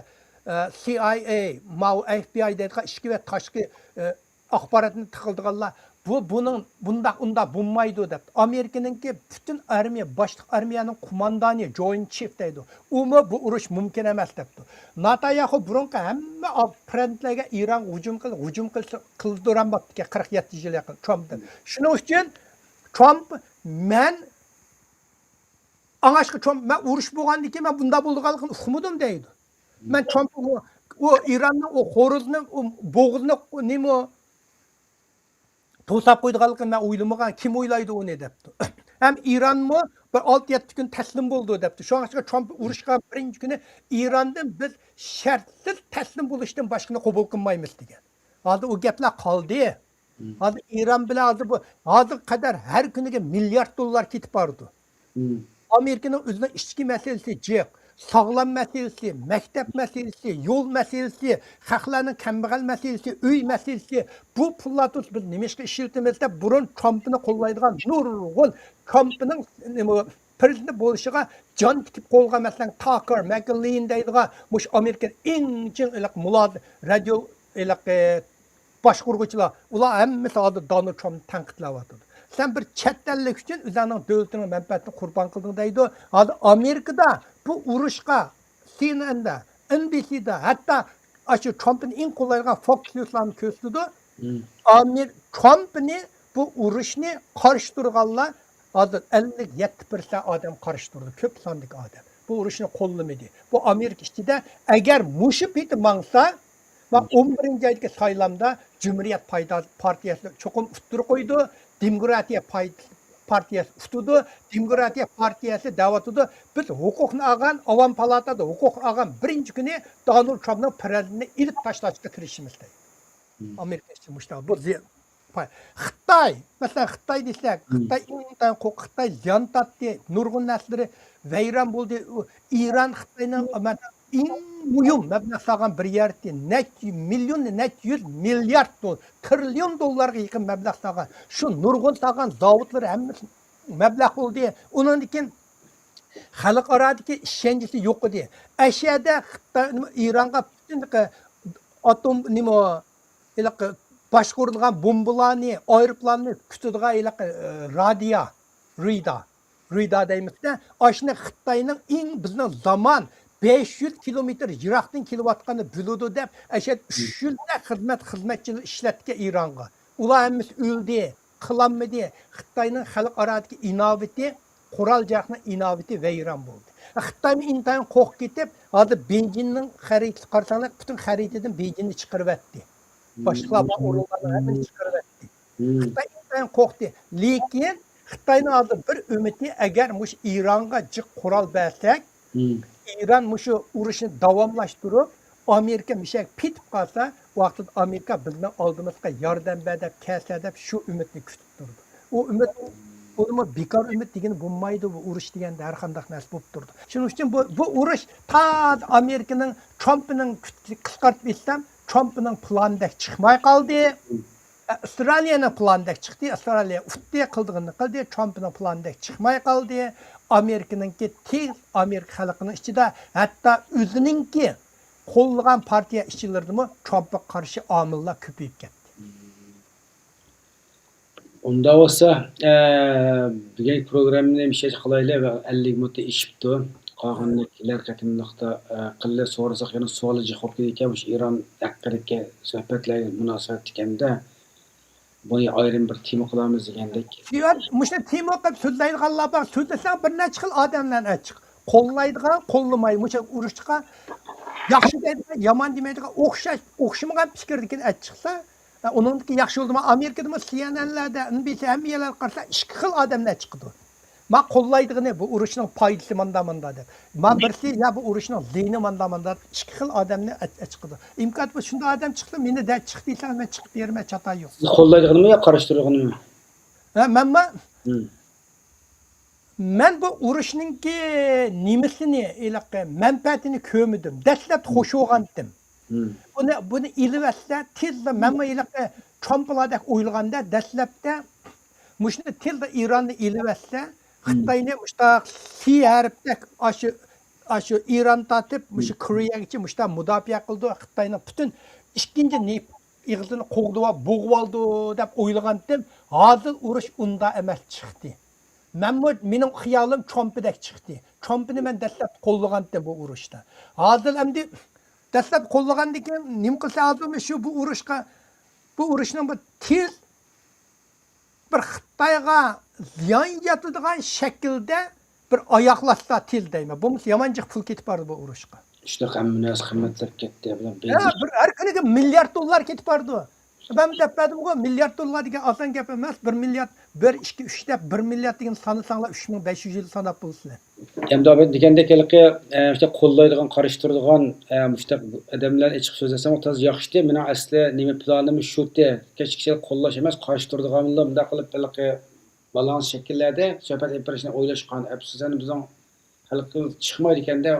ئە، سى ئاي ئەي، ماۋۇ ئەف بى ئاي دەيدىغان ئىچكى ۋە تاشقى، ئە، ئاخباراتنى تىقىلىدىغانلار، بۇ، بۇنىڭ بۇنداق، ئۇنداق بولمايدۇ دەپتۇ. ئامېرىكىنىڭكى پۈتۈن ئارمىيە، باشلىق ئارمىيەنىڭ قوماندانى، جوينت چىف دەيدۇ. ئۇمۇ بۇ ئۇرۇش مۇمكىن ئەمەس دەپتۇ. ناتانياخۇ بۇرۇنقى ھەممە ئا-، پرېزىدېنتلەرگە ئىرانغا ھۇجۇم قىل، ھۇجۇم قىل، قىلدۇراماتتىكەن قىرىق يەتتە يىل يېقىن ترامپتىن. شۇنىڭ ئۈچۈن ترامپ، مەن ئاڭاشقا چوم-، مەن ئۇرۇش بولغاندىن كېيىن مەن بۇنداق بولىدىغانلىقىنى ئۇقمىدىم دەيدۇ. مەن چومپۇ-، ئۇ ئىراننىڭ ئۇ خورۇزنى، ئۇ بوغۇزنى، ئۇ نېمە، توساپ قويىدىغانلىقىنى مەن ئويلىمىغان، كىم ئويلايدۇ ئۇنى دەپتۇ. ھەم ئىرانمۇ بىر ئالتە يەتتە كۈن تەسلىم بولىدۇ دەپتۇ. شۇڭا چومپۇ ئۇرۇشقا بىرىنچى كۈنى ئىراندىن بىز شەرتسىز تەسلىم بولۇشتىن باشقىنى قوبۇل قىلمايمىز دېگەن. ھازىر ئۇ گەپلەر قالدى. ھازىر ئىران بىلەن ھازىر بۇ، ھازىرغا قەدەر ھەر كۈنىگە مىليارد دوللار كېتىپ بارىدۇ. ئامېرىكىنىڭ ئۆزىنىڭ ئىچكى مەسىلىسى جىق، ساغلام مەسىلىسى، مەكتەپ مەسىلىسى، يول مەسىلىسى، خەقلەرنىڭ كەمبەغەل مەسىلىسى، ئۆي مەسىلىسى، بۇ پۇللار تۇرسا بىز نېمىشقا ئىشلىتىمىز دەپ بۇرۇن ترامپنى قوللايدىغان نۇرغۇن ترامپنىڭ نېمە، پرېزىدېنت بولۇشىغا جان تىكىپ قويغان، مەسىلەن، تاكېر ماكلېين دەيدىغان مۇشۇ ئامېرىكىنىڭ ئەڭ چىڭ ھېلىقى مۇلازىم، رادىيو ھېلىقى باشقۇرغۇچىلار، ئۇلار ھەممىسى ھازىر دونالد ترامپنى تەنقىدلەۋاتىدۇ. سەن بىر چەت ئەللىك ئۈچۈن ئۆزۈڭنىڭ دۆلىتىڭنىڭ مەنپەئەتىنى قۇربان قىلدىڭ دەيدۇ. ھازىر ئامېرىكىدا بۇ ئۇرۇشقا سى ئېن ئېندا، ئېن بى سىدا، ھەتتا ئاشۇ ترامپنى ئەڭ قوللايدىغان فوكس نيۇسلارمۇ كۆرسىتىدۇ. ئامېر-، ترامپنى بۇ ئۇرۇشنى قارشى تۇرغانلار ھازىر ئەللىك يەتتە پىرسەنت ئادەم قارشى تۇرىدۇ، كۆپ ساندىكى ئادەم. بۇ ئۇرۇشنى قوللىمىدى. بۇ ئامېرىكا ئىچىدە ئەگەر مۇشۇ پېتى ماڭسا، ۋە ئون بىرىنچى ئايدىكى سايلامدا جۇمھۇرىيەت پايدا-، پارتىيەسى چوقۇم ئۇتتۇرا قويىدۇ، دېموكراتىيە پاي-، پارتىيەسى ئۇتىدۇ، دېموكراتىيە پارتىيەسى دەۋاتىدۇ، بىز ھوقۇقنى ئالغان، ئاۋام پالاتادا ھوقۇق ئالغان بىرىنچى كۈنى دونالد ترامپنىڭ پرېزىدېنتىنى ئېلىپ تاشلاشقا تىرىشىمىز دەيدۇ. ئامېرىكا ئىچىدە مۇشۇنداق. بۇ زىيان. پاي-، خىتاي، مەسىلەن، خىتاي دېسەك، خىتاي ئىنتايىن قورق-، خىتاي زىيان تارتتى، نۇرغۇن نەرسىلىرى ۋەيران بولدى. ئۇ ئىران خىتاينىڭ ئىڭ مۇھىم مەبلەغ سالغان بىر يەر، نەچچە مىليون، نەچچە يۈز مىليارد دول-، تىرىليون دوللارغا يېقىن مەبلەغ سالغان. شۇ نۇرغۇن سالغان زاۋۇتلىرى ھەممىسى مەبلەغ بولدى. ئۇنىڭدىن كېيىن خەلقئارادىكى ئىشەنچىسى يوق ئىدى. ئەشەدە خىتاي، ئىرانغا پۈتۈن ئاتوم، نېمە، ھېلىقى باشقۇرۇلغان بومبىلارنى، ئايروپىلاننى كۈتىدىغان ھېلىقى، ئى، رادىيا، رىدا، رىدا دەيمىز-دە، ئاشۇنى خىتاينىڭ ئەڭ بىزنىڭ زامان بەش يۈز كىلومېتىر يىراقتىن كېلىۋاتقاننى بىلىدۇ دەپ، ئەشەدە ئۈچ يىلدا خىزمەت، خىزمەتچىلەر ئىشلەتكەن ئىرانغا. ئۇلار ھەممىسى ئۆلدى، قىلالمىدى. خىتاينىڭ خەلقئارادىكى ئىناۋىتى، قورال جەرەتنىڭ ئىناۋىتى ۋەيران بولدى. خىتايمۇ ئىنتايىن قورقۇپ كېتىپ، ھازىر بېيجىڭنىڭ خەرىتىسى قارىساڭلار، پۈتۈن خەرىتىدىن بېيجىڭنى چىقىرىۋەتتى. باشقىلار بار ئورۇنلارنىڭ ھەممىسىنى چىقىرىۋەتتى. خىتاي خىتاي قورقتى. لېكىن خىتاينىڭ ھازىر بىر ئۈمىدى، ئەگەر مۇشۇ ئىرانغا جىق قورال بەرسەك، ئىران مۇشۇ ئۇرۇشنى داۋاملاشتۇرۇپ، ئامېرىكا مىشەگە پېتىپ قالسا، ۋاقتىدا ئامېرىكا بىزنىڭ ئالدىمىزغا ياردەم بەر دەپ كەلسە دەپ شۇ ئۈمىدنى كۈتۈپ تۇرىدۇ. ئۇ ئۈمىد، ئۇنىمۇ بىكار ئۈمىد دېگىلى بولمايدۇ، بۇ ئۇرۇش دېگەندە ھەر قانداق نەرسە بولۇپ تۇرىدۇ. شۇنىڭ ئۈچۈن بۇ، بۇ ئۇرۇش تا ئامېرىكىنىڭ، ترامپنىڭ كۈت-، قىسقارتىپ ئېيتسام، ترامپنىڭ پىلانىدەك چىقماي قالدى. ئىسرائىلىيەنىڭ پىلانىدەك چىقتى، ئىسرائىلىيە ئۇتتى، قىلىدىغىنىنى قىلدى، ترامپنىڭ پىلانىدەك چىقماي قالدى. ئامېرىكىنىڭكى تېز، ئامېرىكا خەلقىنىڭ ئىچىدە ھەتتا ئۆزىنىڭكى قوللىغان پارتىيە ئىچىلىرىدىمۇ ترامپقا قارشى ئامىللار كۆپىيىپ كەتتى. ئۇنداق بولسا، ئە، بۈگۈنكى پروگراممىنى مۇشۇ يەرگە قىلايلى، ئەللىك مىنۇت ئېشىپتۇ. قالغىنىنى كېلەر قېتىملىقتا، ئە، قىللى سورىساق يەنە سوئالى جىق بولۇپ كېتىدىكەن، مۇشۇ ئىران ھەققىدىكى سۆھبەتلەرگە مۇناسىۋەتلىك ئەمدى بۇنى ئايرىم بىر تېما قىلارمىز دېگەندەك. مۇشۇ تېما قىلىپ سۆزلەيدىغانلار بار، سۆزلىسەڭ بىر نەچچە خىل ئادەملەرنى ئەچىق. قوللايدىغان، قوللىماي، مۇشۇ ئۇرۇشقا ياخشى دەيدىغان، يامان دېمەيدىغان، ئوخشاش، ئوخشىمىغان پىكىردىكىنى ئەچىقسا، ئۇنىڭدىكى ياخشى بولدىمۇ؟ ئامېرىكىدىمۇ سى ئېن ئېنلەردە، ئېن بى سى، ھەممە يەرلەرگە قارىسا ئىككى خىل ئادەملەر چىقىدۇ. ما قوللايدىغىنى، بۇ ئۇرۇشنىڭ پايدىسى ماندا ماندا دەپ. ما بىرسى يا بۇ ئۇرۇشنىڭ زىيىنى ماندا ماندا دەپ ئىككى خىل ئادەمنى ئەچ-، ئەچىقىدۇ. ئىمكانىيەت بولسا شۇنداق ئادەم چىقسا، مېنى دە چىق دېسەڭ مەن چىقىپ بېرىمەن، چاتاي يوق. سىز قوللايدىغىنىمۇ يا قارشى تۇرىدىغىنىمۇ؟ ھە، مەنما مەن بۇ ئۇرۇشنىڭكى نېمىسىنى، ھېلىقى مەنپەئەتىنى كۆرمىدىم. دەسلەپتە خوش بولغانتىم. بۇنى، بۇنى ئېلىۋەتسە، تېزلا مەنمۇ ھېلىقى ترامپلاردەك ئويلىغاندا، دەسلەپتە مۇشۇنى تېزلا ئىراننى ئېلىۋەتسە، خىتاينى مۇشۇنداق سى ھەرپتەك ئاشۇ، ئاشۇ ئىران تارتىپ، مۇشۇ كورېيەگىچە مۇشۇنداق مۇداپىئە قىلىدۇ، خىتاينىڭ پۈتۈن ئىككىنچى نېفىت ئېغىزىنى قوغدىۋاپ بوغۇۋالىدۇ دەپ ئويلىغانتىم. ھازىر ئۇرۇش ئۇنداق ئەمەس چىقتى. مەنمۇ، مېنىڭ خىيالىم ترامپدەك چىقتى. ترامپنى مەن دەسلەپ قوللىغانتىم بۇ ئۇرۇشتا. ھازىر ئەمدى دەسلەپ قوللىغاندىن كېيىن نېمە قىلسا ھازىرمۇ شۇ بۇ ئۇرۇشقا، بۇ ئۇرۇشنىڭ بىر تېز بىر خىتايغا زىيان يەتىدىغان شەكىلدە بىر ئاياغلاشسا تېز دەيمەن. بولمىسا يامان جىق پۇل كېتىپ بارىدۇ بۇ ئۇرۇشقا. شۇنداق ھەممە نەرسە قىممەتلەپ كەتتى. بۇلار ھە، بىر ھەر كۈنىگە مىليارد دوللار كېتىپ بارىدۇ. مەن دەپ بەردىمغۇ، مىليارد دوللار دېگەن ئاسان گەپ ئەمەس. بىر مىليارد، بىر، ئىككى، ئۈچ دەپ، بىر مىليارد دېگەن سانىساڭلار، ئۈچ مىڭ بەش يۈز يىل ساناپ بولىسىلەر. ئەمدى ئابىد دېگەندەك ھېلىقى، ئە، مۇشۇنداق قوللايدىغان، قارشى تۇرىدىغان، ئە، مۇشۇنداق ئادەملەرنى ئېچىق سۆزلىسەڭ تازا ياخشىتى. مېنىڭ ئەسلى نېمە پىلانىم شۇتى. كەچكىچە قوللاش ئەمەس، قارشى تۇرىدىغانلار مۇنداق قىلىپ ھېلىقى بالاڭسىز شەكىللەردە سۆھبەت ئېلىپ بېرىشنى ئويلاشقان. ئەپسۇسەن بىزنىڭ ھېلىقى چىقمايدىكەندە،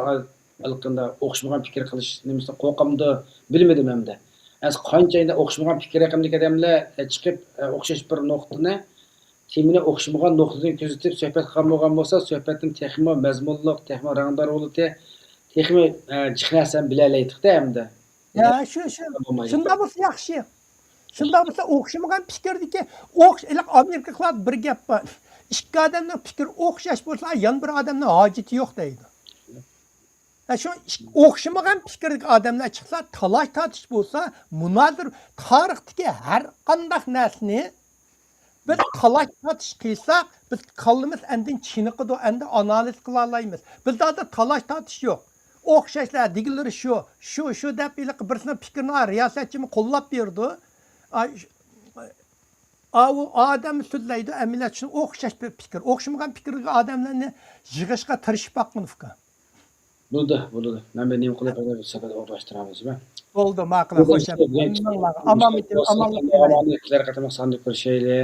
ھېلىقىندا ئوخشىمىغان پىكىر قىلىش نېمىسىدىن قورقامدۇ، بىلمىدىم ئەمدى. ئەس قانچە ئەمدى ئوخشىمىغان پىكىر ھەققىدىكى ئادەملەر، ئە، چىقىپ، ئە، ئوخشاش بىر نۇقتىنى، تېمىنى ئوخشىمىغان نۇقتىدىن كۆزىتىپ سۆھبەت قىلغان بولغان بولسا، سۆھبەتنىڭ تېخىمۇ مەزمۇنلۇق، تېخىمۇ رەڭدار بولىدۇ، تېخىمۇ، ئە، جىق نەرسىنى بىلەلەيتتۇق-دە ئەمدى. ھە، شۇ، شۇ. شۇنداق بولسا ياخشى. شۇنداق بولسا ئوخشىمىغان پىكىردىكى ئوخش-، ئېلىق ئامېرىكىلاردا بىر گەپ بار. ئىككى ئادەمنىڭ پىكرى ئوخشاش بولسا، يەنە بىر ئادەمنىڭ ھاجىتى يوق دەيدۇ. ھە، شۇ ئىك-، ئوخشىمىغان پىكىردىكى ئادەملەر چىقسا، تالاش تارتىش بولسا، مۇنازىرە، تارىختىكى ھەر قانداق نەرسىنى بىز تالاش تارتىش قىلساق، بىز كاللىمىز ئاندىن چېنىقىدۇ، ئەمدى ئانالىز قىلالايمىز. بىزدە ھازىر تالاش تارتىش يوق. ئوخشاشلا دېگىنلىرى شۇ، شۇ، شۇ دەپ ھېلىقى بىرسىنىڭ پىكرىنى رىياسەتچىمۇ قوللاپ بېرىدۇ. ئا، ش-، ئا، ئۇ ئادەم سۆزلەيدۇ، ئەمەلىيەت شۇ ئوخشاش بىر پىكىر. ئوخشىمىغان پىكىرگە ئادەملەرنى يىغىشقا تىرىشىپ باققىن، ئۇكا. بولىدۇ، بولىدۇ. مەن بىر نېمە قىلىپ، بىر سەپەر ئورۇنلاشتۇرىمىز، ھە؟ بولدى، ماقۇل. خوش، ھەممىڭلارغا ئامانلىق، ئامانلىق. كېلەر قېتىملىق ساندا كۆرۈشەيلى.